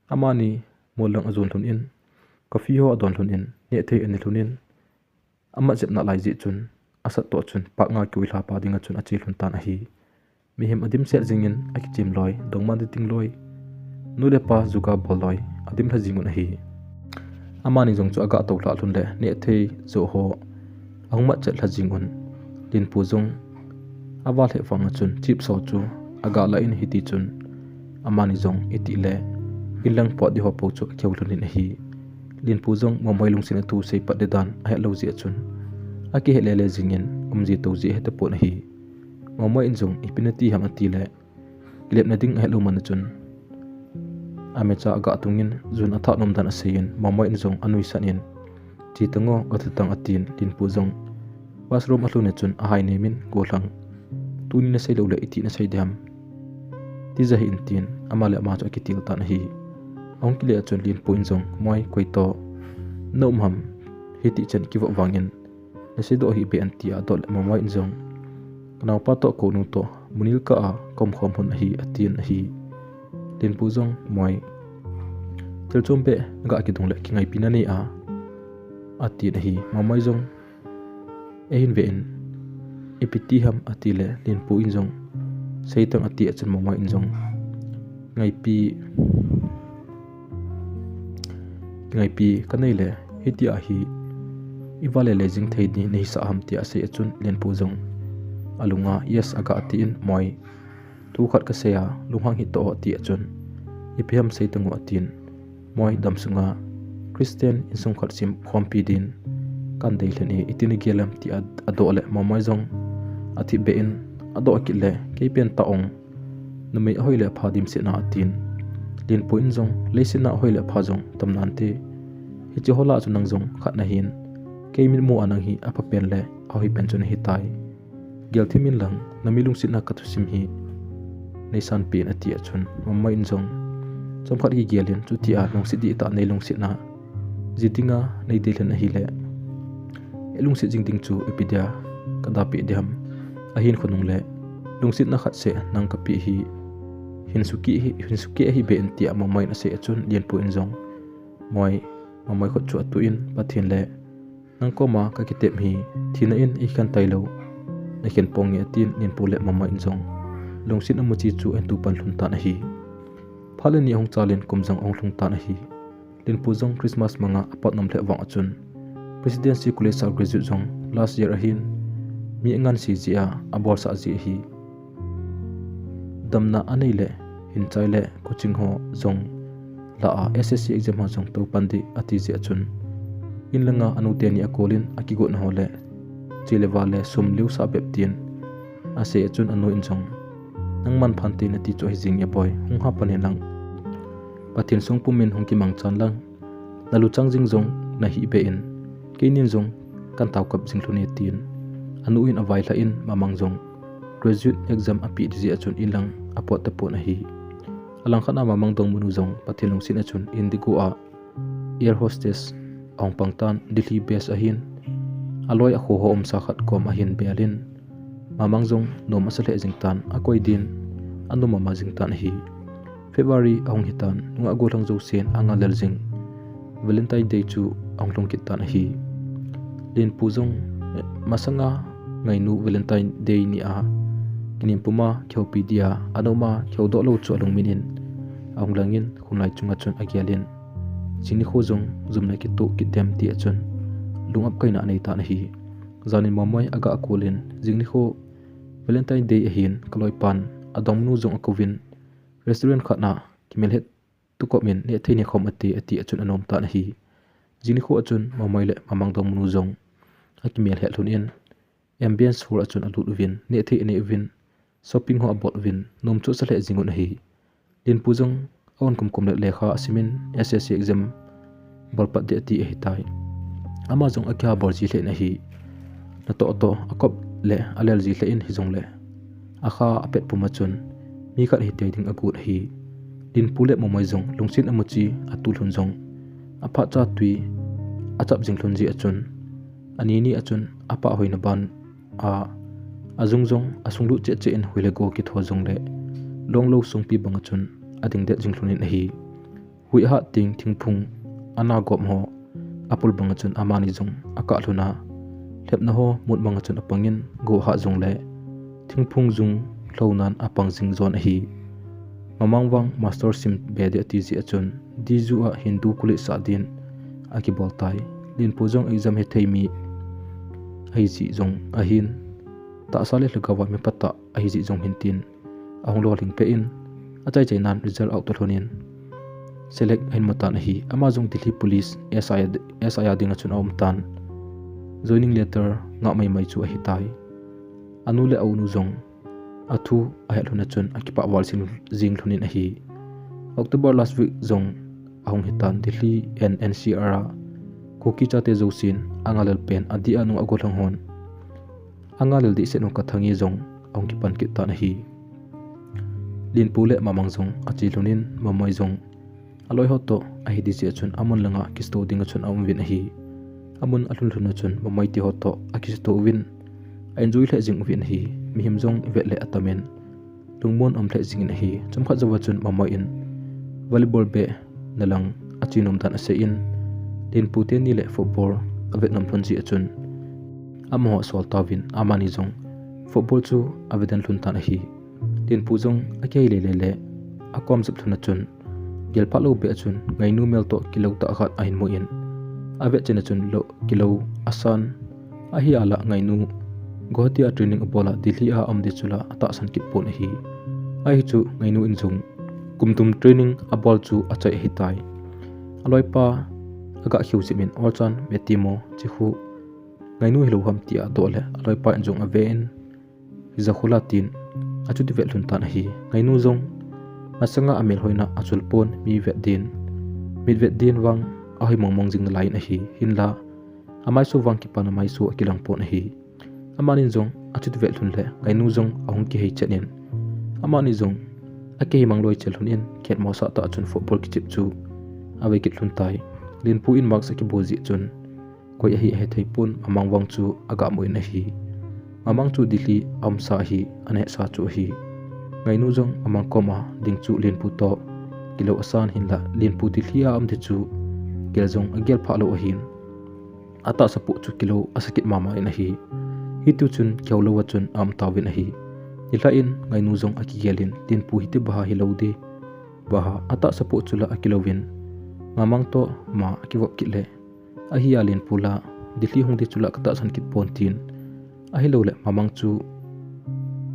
Amani mol lang ajon lhon in, coffee ho adon lhon in, nehthei ane lhon in, amat jep nalai jeh chun, asat toh chun park nga kiui lhapa ding a chun ache lhon tan ahi. Mihem adimset jing in, akichem loi, dongma dating loi, nu le pa jugaw bol loi adim lha jing un ahi. Amani jong chu aga toulhah lhon le nehthei joh ho ahung matchet lha jing un, Linpu jong ava lheh vang a chun chips ho chu aga lah in hiti chun amani jong iti le inlang pot di ho po chu akihou lhon in ahi. Linpu jong Momoi lungsetna thu seipat di dan ahet lou jeh a chun akihet lele jing in umji tou jeh ahe tapon ahi. Momoi in jong ipi nati ham ati le kilepna ding ahet lou man a chun amecha aga tung in jun atha nom dan asei in Momoi in jong anuisan in, "Che tang o, gathu tang," atin Linpu jong washroom alhun a chun ahai nem in, "Golhang, tuni nasei lou le iti nasei diham? Tija hih in," tin ama le ama chu akitil tan ahi. Ahung kile a chun Linpu in jong, "Moi, koi toh na um ham? Hiti chan kivop vang in nasei doh hih beh in," tia adoh le Momoi in jong, "Kanaopa toh kounu toh munil kah a kaum khom hon ahi," atin ahi. Linpu jong, "Moi, thil chom beh aga kidong le kingaipi nanei a," atin ahi. Momoi jong ahin ve in, "Ipi ti ham?" ati le Linpu in jong, "Sei tang," ati a chun Momoi in jong, "Ngaipi, ngaipi kanei le, hitia hi iva lele jing thei ni nahisah ham?" tia asei a chun Linpu jong alunga, "Yes," aga ati in, "Moi, thu khat kasei a, lunghang hih toh o," ati a chun, "Ipi ham sei tang o," atin, "Moi, dam sunga Christian insung khat sem khompi din kan dei lhon e, iti nagel em?" tia adoh le Momoi jong athip beh in, adoh kit le, "Kei pen tah ong, numei ahoi le apha dimset na," atin. Linpu in jong, "Leiset a ahoi le apha jong tam nante, hiche ho lah a chu nang jong khat nahin, kei mitmu a nang hi apha pen le ahoi pen chu nahitai. Gel thim in lang, nami lungsetna kathusim hi neisan peh in," ati a chun Momoi in jong chomkhat kigel in, "Chutia lungset dihtah nei lungsetna ji dinga nei dei lhon ahile, ilungset jing ding chu ipi dia kada peh diham? Ahin khonung le lungsetna khat seh nang kapeh hi, hin sukeh hi, hin sukeh ahi beh in," tia Momoi in asei a chun Linpu in jong, "Moi," Momoi khut chu atuh in, "Pathen le nang koma kakitep hi thina in eikhen tailou, nakhen ponge," atin Linpu le Momoi in jong lungset amuchi chu ahin tupan lhon tan ahi. Phat le ni ahung chal in kum jong ahung lhung tan ahi. Linpu jong Christmas manga apot nom lheh vang a chun Presidency College a graduate jong last year ahin, mi angansei jeh a abolsah jeh ahi. Damna anei le hin chai le coaching ho jong la a, S S C exam ho jong tou pan ding ati jeh a chun, in langa anu teni akol in akigotna ho le che le vale sum liusah bep tin asei a chun anu in jong, "Nangman phante nati chu ahi jing e boi, hung ha pan in lang, Pathen sung pumin hung kimang chan lang, naluchang jing jong nahi beh in, keinin jong kan taokap jing lhon e," tin anu in availhah in, mamang jong graduate exam apeh ding jeh a chun in lang apot tapon ahi. Alangkhat a mamang dongmanu jong Pathen lungset a chun indigo a air hostess ahung pang tan, Delhi base ahin, aloi akho ho umsa khat kom ahin bel in, mamang jong nom asa lheh jing tan, akoi din anom mama jing tan ahi. February ahung hitan, nungah gollhang jousen angailel jing Valentine Day chu ahung lhung kit tan ahi. Linpu jong, eh, masanga ngainu Valentine Day ni a, kinem puma kihoupi dia ana um a, kihoudoh lou chu alungmin in ahung lang in, khonglai chunga chun agel in, jing nikho jong jumna kitoh kit dem tia chun lung apkaina anei tan ahi. Janin Momoi aga kol in, jing nikho Valentine Day ahin, kaloipan adongmanu jong akouvin, restaurant khat a kimelhet tukop in nehthei nekhom ate, ati a chun anom tan ahi. Jing nikho a chun Momoi le mamang dongmanu jong akimelhet lhon in, Ambience Hall a chun alut uvin, nehthei aneh uvin, shopping ho abol uvin, nom chu asa lheh jing un ahi. Linpu jong aon kumkum le lekha asimin, S S C exam bolpat ding ati ahitai. Ama jong akiha bol ji lheh in ahi. Natoh toh akop le alel ji lheh in hijongle, akha apet puma chun mi khat hitei ding agot ahi. Linpu le Momoi jong lungset amuchi atu lhon jong, aphatcha tui achap jing lhon jeh a chun, ani ni a chun apah hoina ban a, ajung jong asunglut cheh cheh in hui le go kitho jongle, longlou sungpi banga chun ading det jing lhon in ahi. Hui ahat teng thingphung ana gop ho apul banga chun amani jong akah lhon a, lhepna ho mut banga chun apang in, go ahat jongle thingphung jung lhounan apang jing jon ahi. Mamang vang master sim be ding ati jeh a chun, Diju a Hindu college sah din akibol tai. Linpu jong exam hethei mi ahi jeh jong ahin, tahsa le lhagao a mi phatah ahi jeh jong hin tin, ahung lolhing peh in, achai chai nan result out toh lhon in select ahin mu tan ahi. Ama jong Delhi Police S I, S I a dinga chun aum tan. Joining letter ngah mai mai chu ahitai. Anu le aunu jong athu ahet lhon a chun akipah val jing, jing lhon in ahi. October last week jong ahung hitan, Delhi and N C R a Kuki chate jousen angalel pen adeh a nung agol hang hon. Angalel dehset u Kathangi jong ahung kipan kit tan ahi. Lenpu le Mamang jong ache lhon in Mamoi jong aloi ho toh ahi ding jeh a chun amun langa kisto dinga chun aum uvin ahi. Amun alhun lhun a chun Mamoi te ho toh akisto uvin a enjoy lheh jing uvin ahi. Mihem jong vet le atam in lungmon um lheh jing in ahi. Chomkhat jouva chun Mamoi in volleyball beh na lang ache nom dan asei in, Lenpu teni le football avet nom lhon jeh a chun amaho asol tauvin amani jong football chu ave den lhon tan ahi. Lenpu jong akihei lele le akom jep lhon a chun, gel phat lou beh a chun Ngainu mel toh kilo tah khat ahin mu in, avet chen a chun lo, kilo asan, ahi a la Ngainu Guwahati a training abol a Delhi a aum ding chu la atahsan kit pon ahi. Ahi chu Ngainu in jong kum thum training abol chu achai ahitai. Aloipa aga kheu jep in, olchan, vetimo, chikhu Ngainu hilou ham tia adoh le aloipa in jong ave in, Hija khula tin achuti vet lhon tan ahi. Ngainu jong masanga amel hoina achul pon, mi vet din, mit vet din vang ahoi mong mong jing nalai in ahi. Hinla amaiso vang kipan amaiso akilang pon ahi. Amanin jong achuti vet lhon le Ngainu jong ahung kihei chen in, amani jong akihei mang loi chel lhon in, khetmo sah tah a chun football kichep chu ave kit lhon tai. Lenpu in mask akibol jeh chun koi ahi ahethei pon, Mamang vang chu aga mu in ahi. Mamang chu Delhi a umsa ahi, ana hesa chu ahi. Ngainu jong Mamang koma ding chu Lenpu toh kilo asan, hinla Lenpu Delhi a um ding chu gel jong agel phah lou ahin, atahsa poh chu kilo asa kit mama in ahi. Hitichun kihou louva chun aum tauvin ahi. Nilhah in Ngainu jong akigel in, Lenpu hiti baha hilou ding, baha, atahsa poh chu la akilouvin, Mamang toh ma akivop kit le, ahi a Lenpu la Delhi hung ding chu la katahsan kit pon tin, ahilou le Mamang chu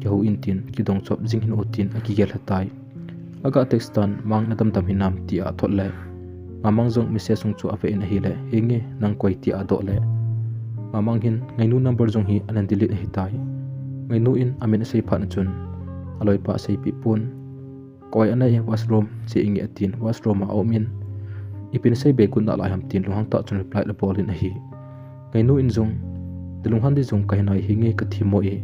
kihou in tin, kidong chop jing hih un tin akigel lha tai. Aga text tan, Mang, nadam dam hinam tia athot le, Mamang jong message sung chu ave in ahile, Henge, nang koi? tia adoh le, Mamang hin Ngainu number jong hi ana delete ahitai. Ngainu in amin asei phat a chun aloipa aseipeh pon, Koi anei, washroom che inge, atin washroom a aum in, Ipi nasei be got nalai ham? tin lunghang tah chun reply abol in ahi. Ngainu in jong, Nalunghan ding jong kahe nai, henge kathemmo e,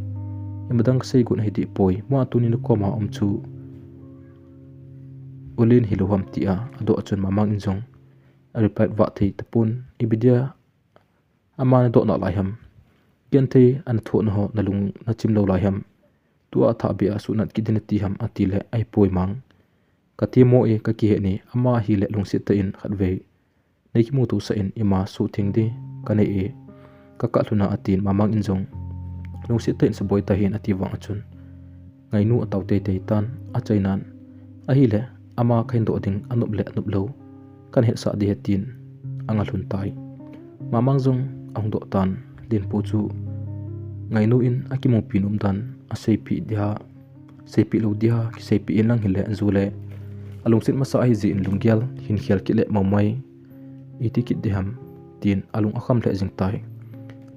imadang kasei got ahi deh poi, mo a tuni nakoma um chu Ulen hilou ham? tia adoh a chun Mamang in jong areply vah thei tapon, Ipi dia ama nadoh nalai ham? Genthei a nathoh naho nalung nachim lou lai ham? Tua athah beh a suhnat kit ding nati ham? atile, Ahipoi Mang, kathemmo e, kakihet e, ama hile lungset tah in khatvei neikimuto sah in ima suhtheng ding kanei e, kakah lhun a, atin Mamang in jong, Lungset tah in saboi tahen, ati vang a chun Ngainu atao teitei tan, achainan, Ahile ama kahin doh ding anop le anop lou kanahetsah ding ahi, tin anga lhun tai. Mamang jong ahung doh tan, Lenpu chu Ngainu in akimupi nom dan aseipeh dia, seipeh lou dia, kiseipeh in lang hile, ju le alungset masa ahijeh in lunggel hin khel kit le, Mamoi, iti kit ding ham? tin alung akham lheh jing tai.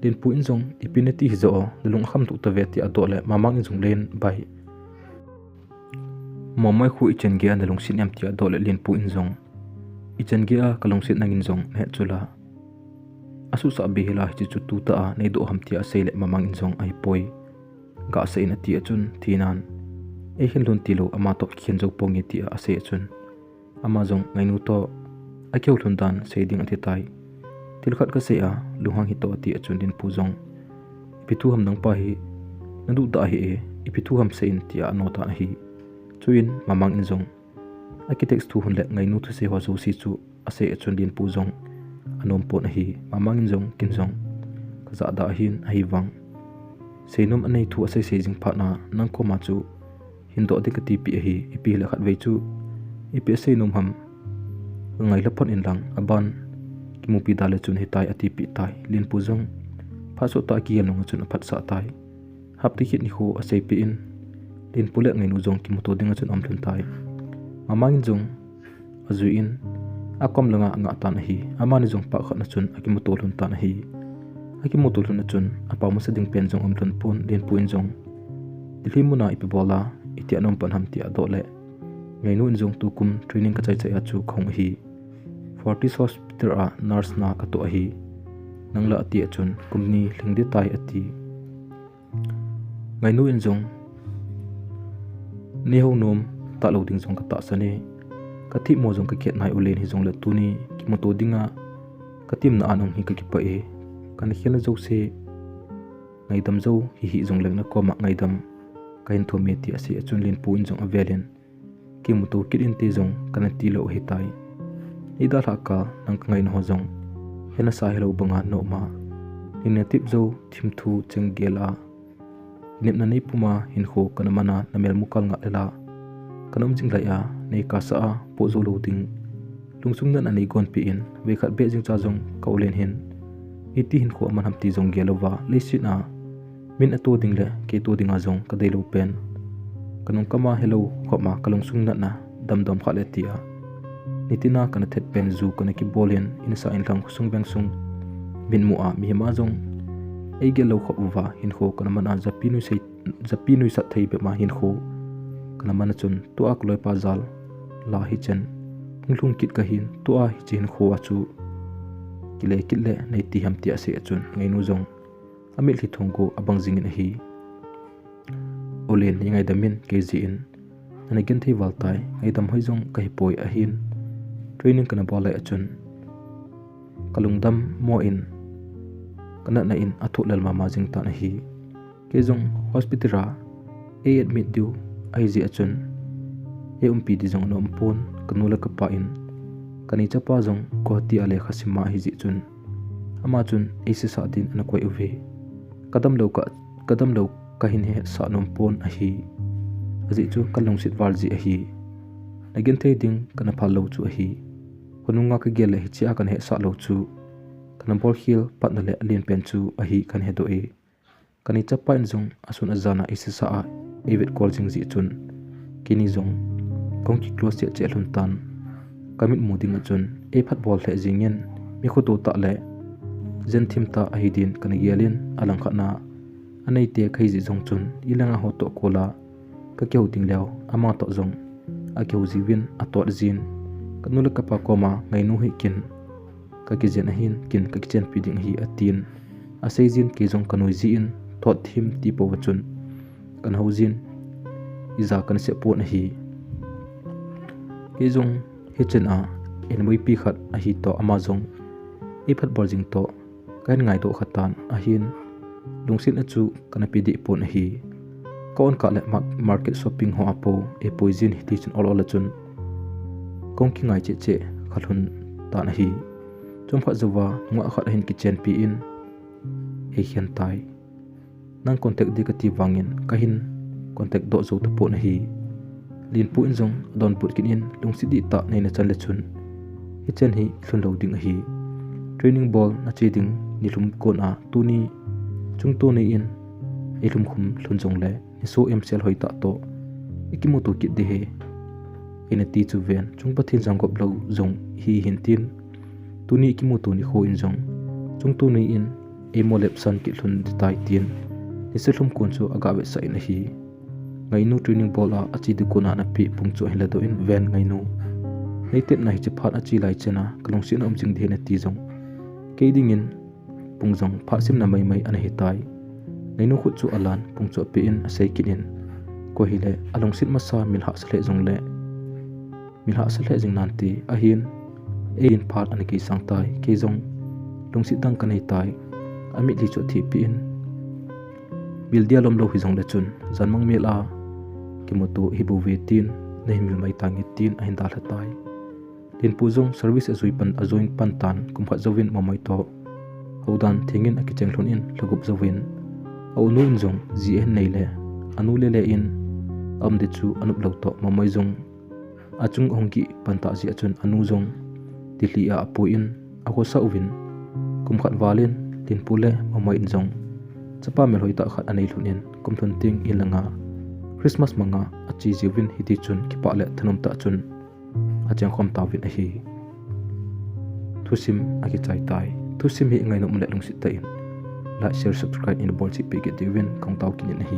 Lenpu in jong, Ipi nati hijoh o, nalung akham tuh tave, tia adoh le, Mamang in jong, Len bai, Mamoi khu ichan gei a nalungset em? tia adoh le, Lenpu in jong, Ichan gei a kalungset nangin jong nahet chu la, asuhsah be hila hiche chu tutah a neidoh ham? tia asei le, Mamang in jong, Ahipoi, gasah in, ati a chun, Thinan, eikhen lhon tilou ama toh kikhen jou ponge, tia asei a chun, ama jong Ngainu toh akihou lhon dan sei ding ati tai. Thil khat kasei a, lunghang hih toh, ati a chun Lenpu jong, Ipi thu ham nangpa hi, naduhdah ahi e, ipi thu ham sei in, tia ano tan ahi. Chuin Mamang in jong akitext thu hon le Ngainu thusei ho jouse chu asei a chun Lenpu jong anom pon ahi. Mamang in jong, Ken jong kajahda ahin, ahivang seinom anei thu aseisei jing phat a nang koma chu hindoh ding katipeh ahi. Ipi hile khatvei chu ipi aseinom ham kangailha phot inlang, aban kimupi da le chun hitai, atipeh tai. Lenpu jong phat sottah a kigel nunga chun aphatsah tai. Hapta khat nikho aseipeh in, Linpu le Ngainu jong kimuto dinga chun aum lhon tai. Mamang in jong ajui in akom langa angah tan ahi. Amani jong phat khat na chun akimuto lhon tan ahi. Akimuto lhon na chun apao masa ding pen jong aum lhon pon. Linpu in jong, Delhi muna ipi bol a, iti a na um pan ham, tia adoh le, Ngainu in jong, tukum training kachai chai a chu kahung ahi. Fortis Hospital a nurse na katoh ahi. Nang la, ati a chun, kum ni lhing ding tai, ati. Ngainu in jong, nei hou nom talou ding jong katahsan e. Kathimo jong kakhet nai, Olen, hijongle tuni kimuto dinga katimna a nahung hi kakipah e. Kana khelna jouse ngaidam jou hih jongle nakoma ngaidam kahin thum e, tia asei a chun Linpu in jong avel in, kimuto kit inte jong kana tilou ahitai. Nei dalhah kah nang kangaina ho jong hena sa helou banga na um a, nei natep jou thimthu cheng gel a, kinepna nei pum a hinkho kana man a, namel mukal ngah le la kana um jing lai a, nei kasa a poh jou lou ding lungsung natna nei gonpeh in, veikhat beh jing cha jong ka Olen hin iti hinkho aman ham ti jong gel louva, leiset a min ato ding le kei to dinga jong kadeilou pen kanung kama helou khop ma kalungsung natna damdam khat le, tia nitina kana thet pen ju kana kibol in, insa inlhang, khosung vengsung mitmu a mihem a jong eigel lou khop uva hinkho kana man a, japi nuisat thei bep ma hinkho kana man a chun, tua kaloipa jal la hichen hung lhung kit kahin, tua hiche hinkho a chu kile kit le neiti ham, tia asei a chun Ngainu jong amitlhi thong go abang jingin ahi. Olen, nei ngaidam in, kei jeh in nana genthei val tai, ngaidam hoi jong kahipoi, ahin training kana bol lai a chun kalungdam mo in kanatna in athoh lel mama jing tan ahi. Kei jong hospital a ei admit diu ahijeh a chun ei umpi di jong ana um pon, kanu le kapa in, kanei chapa jong Guwahati a lekha sim ma ahijeh chun ama chun eisesa din ana koi uve. Kadamlou ka, kadamlou kahin hesah nom pon ahi. Ajeh chu kalungset val jeh ahi. Nagenthei ding kana phal lou chu ahi. Khonunga kagel le hichea kana hesah lou chu kana bolkhel patna le alen pen chu ahi kana hedoh e. Kanei chapa in jong asun ajan a eisesa a eivet kol jing jeh chun keini jong kahung kiclose cheh cheh lhon tan. Kamitmu dinga chun eiphatbol lheh jengin, mi khoto tah le jenthim tah ahi din kana gel in, alangkhat na aneite kahi jeh jong chun in langa ho toh kol a kakihou ding leu, ama toh jong akihou jiuvin atot jin, kanu le kapa koma Ngainu hi kin kakijen ahin, kin kakichenpi ding ahi, atin. Asei jin, kei jong kanoi jin, thot thim ti pouva chun kana hou jin, ija kana seh pon ahi. Kei jong hichen a inboipi khat ahi toh, ama jong eiphatbol jing toh kahin ngaidoh kha tan ahin, lungsetna chu kana pe deh pon ahi. Ka-on kah le market shopping ho a pou eipui jin, hitichun ol ol a chun kahung kingai cheh cheh kha lhon tan ahi. Chomkhat jouva nungah khat ahin kichenpi in eikhen tai. Nang contact ding kati vangin kahin contact doh jou tapon ahi. Linpu in jong adonbut kit in, lungset dihtah neina chan le chun hichen hi lhun lou ding ahi. Training bol nache ding nilhum kon a tuni chungto nei in eilhumkhum lhon jongle niso emsel hoitah toh ikimuto kit ding ahi, eina ti chu ven. Chung Pathen jangop lou jong hi hin tin, tuni ikimuto nikho in jong chungto nei in eimo lepsan kit lhon ding tai tin nisa lhum kon chu aga vetsah in ahi. Ngainu training bol a ache ding kon a ana peh pung chu ahin ladoh in, ven Ngainu, neitepna hiche phat ache lai chan a kalungset na um jing ding ahi nati jong, kei dingin pung jong phat simna maimai ana hitai. Ngainu khut chu alan, pung chu ape in asei kit in, koi hile alungset masa mil hahsa lheh jongle mil hahsa lheh jing nante, ahin eiin phat ana kisang tai. Kei jong lungset dang kanei tai. Amitlhi chu athehpeh in, mil dia lom lou hijongle chun janmang mel a kimuto hibouve tin, nahin mil mai tange tin ahin dalha tai. Linpu jong service ajui pan, ajoin pan tan, kum khat jouvin Mamoi toh houdan thengin akicheng lhon in lhagup jouvin, aunu in jong ji ahin nei le anu lele in aum ding chu anop lou toh, Mamoi jong achung ahung kipah tah jeh a chun anu jong Delhi a apui in akhosa uvin, kum khat val in Linpu le Mamoi in jong chapa melhoi tah khat anei lhon in, kum lhun teng in langa Christmas manga ache jiuvin hiti chun kipah le thanom tah chun achengkhom tauvin ahi. Thusim akichai tai. Thusim hi ngainom le lungset tah in like, share, subscribe in bol cheh peh kit diuvin kahung tao kit in ahi.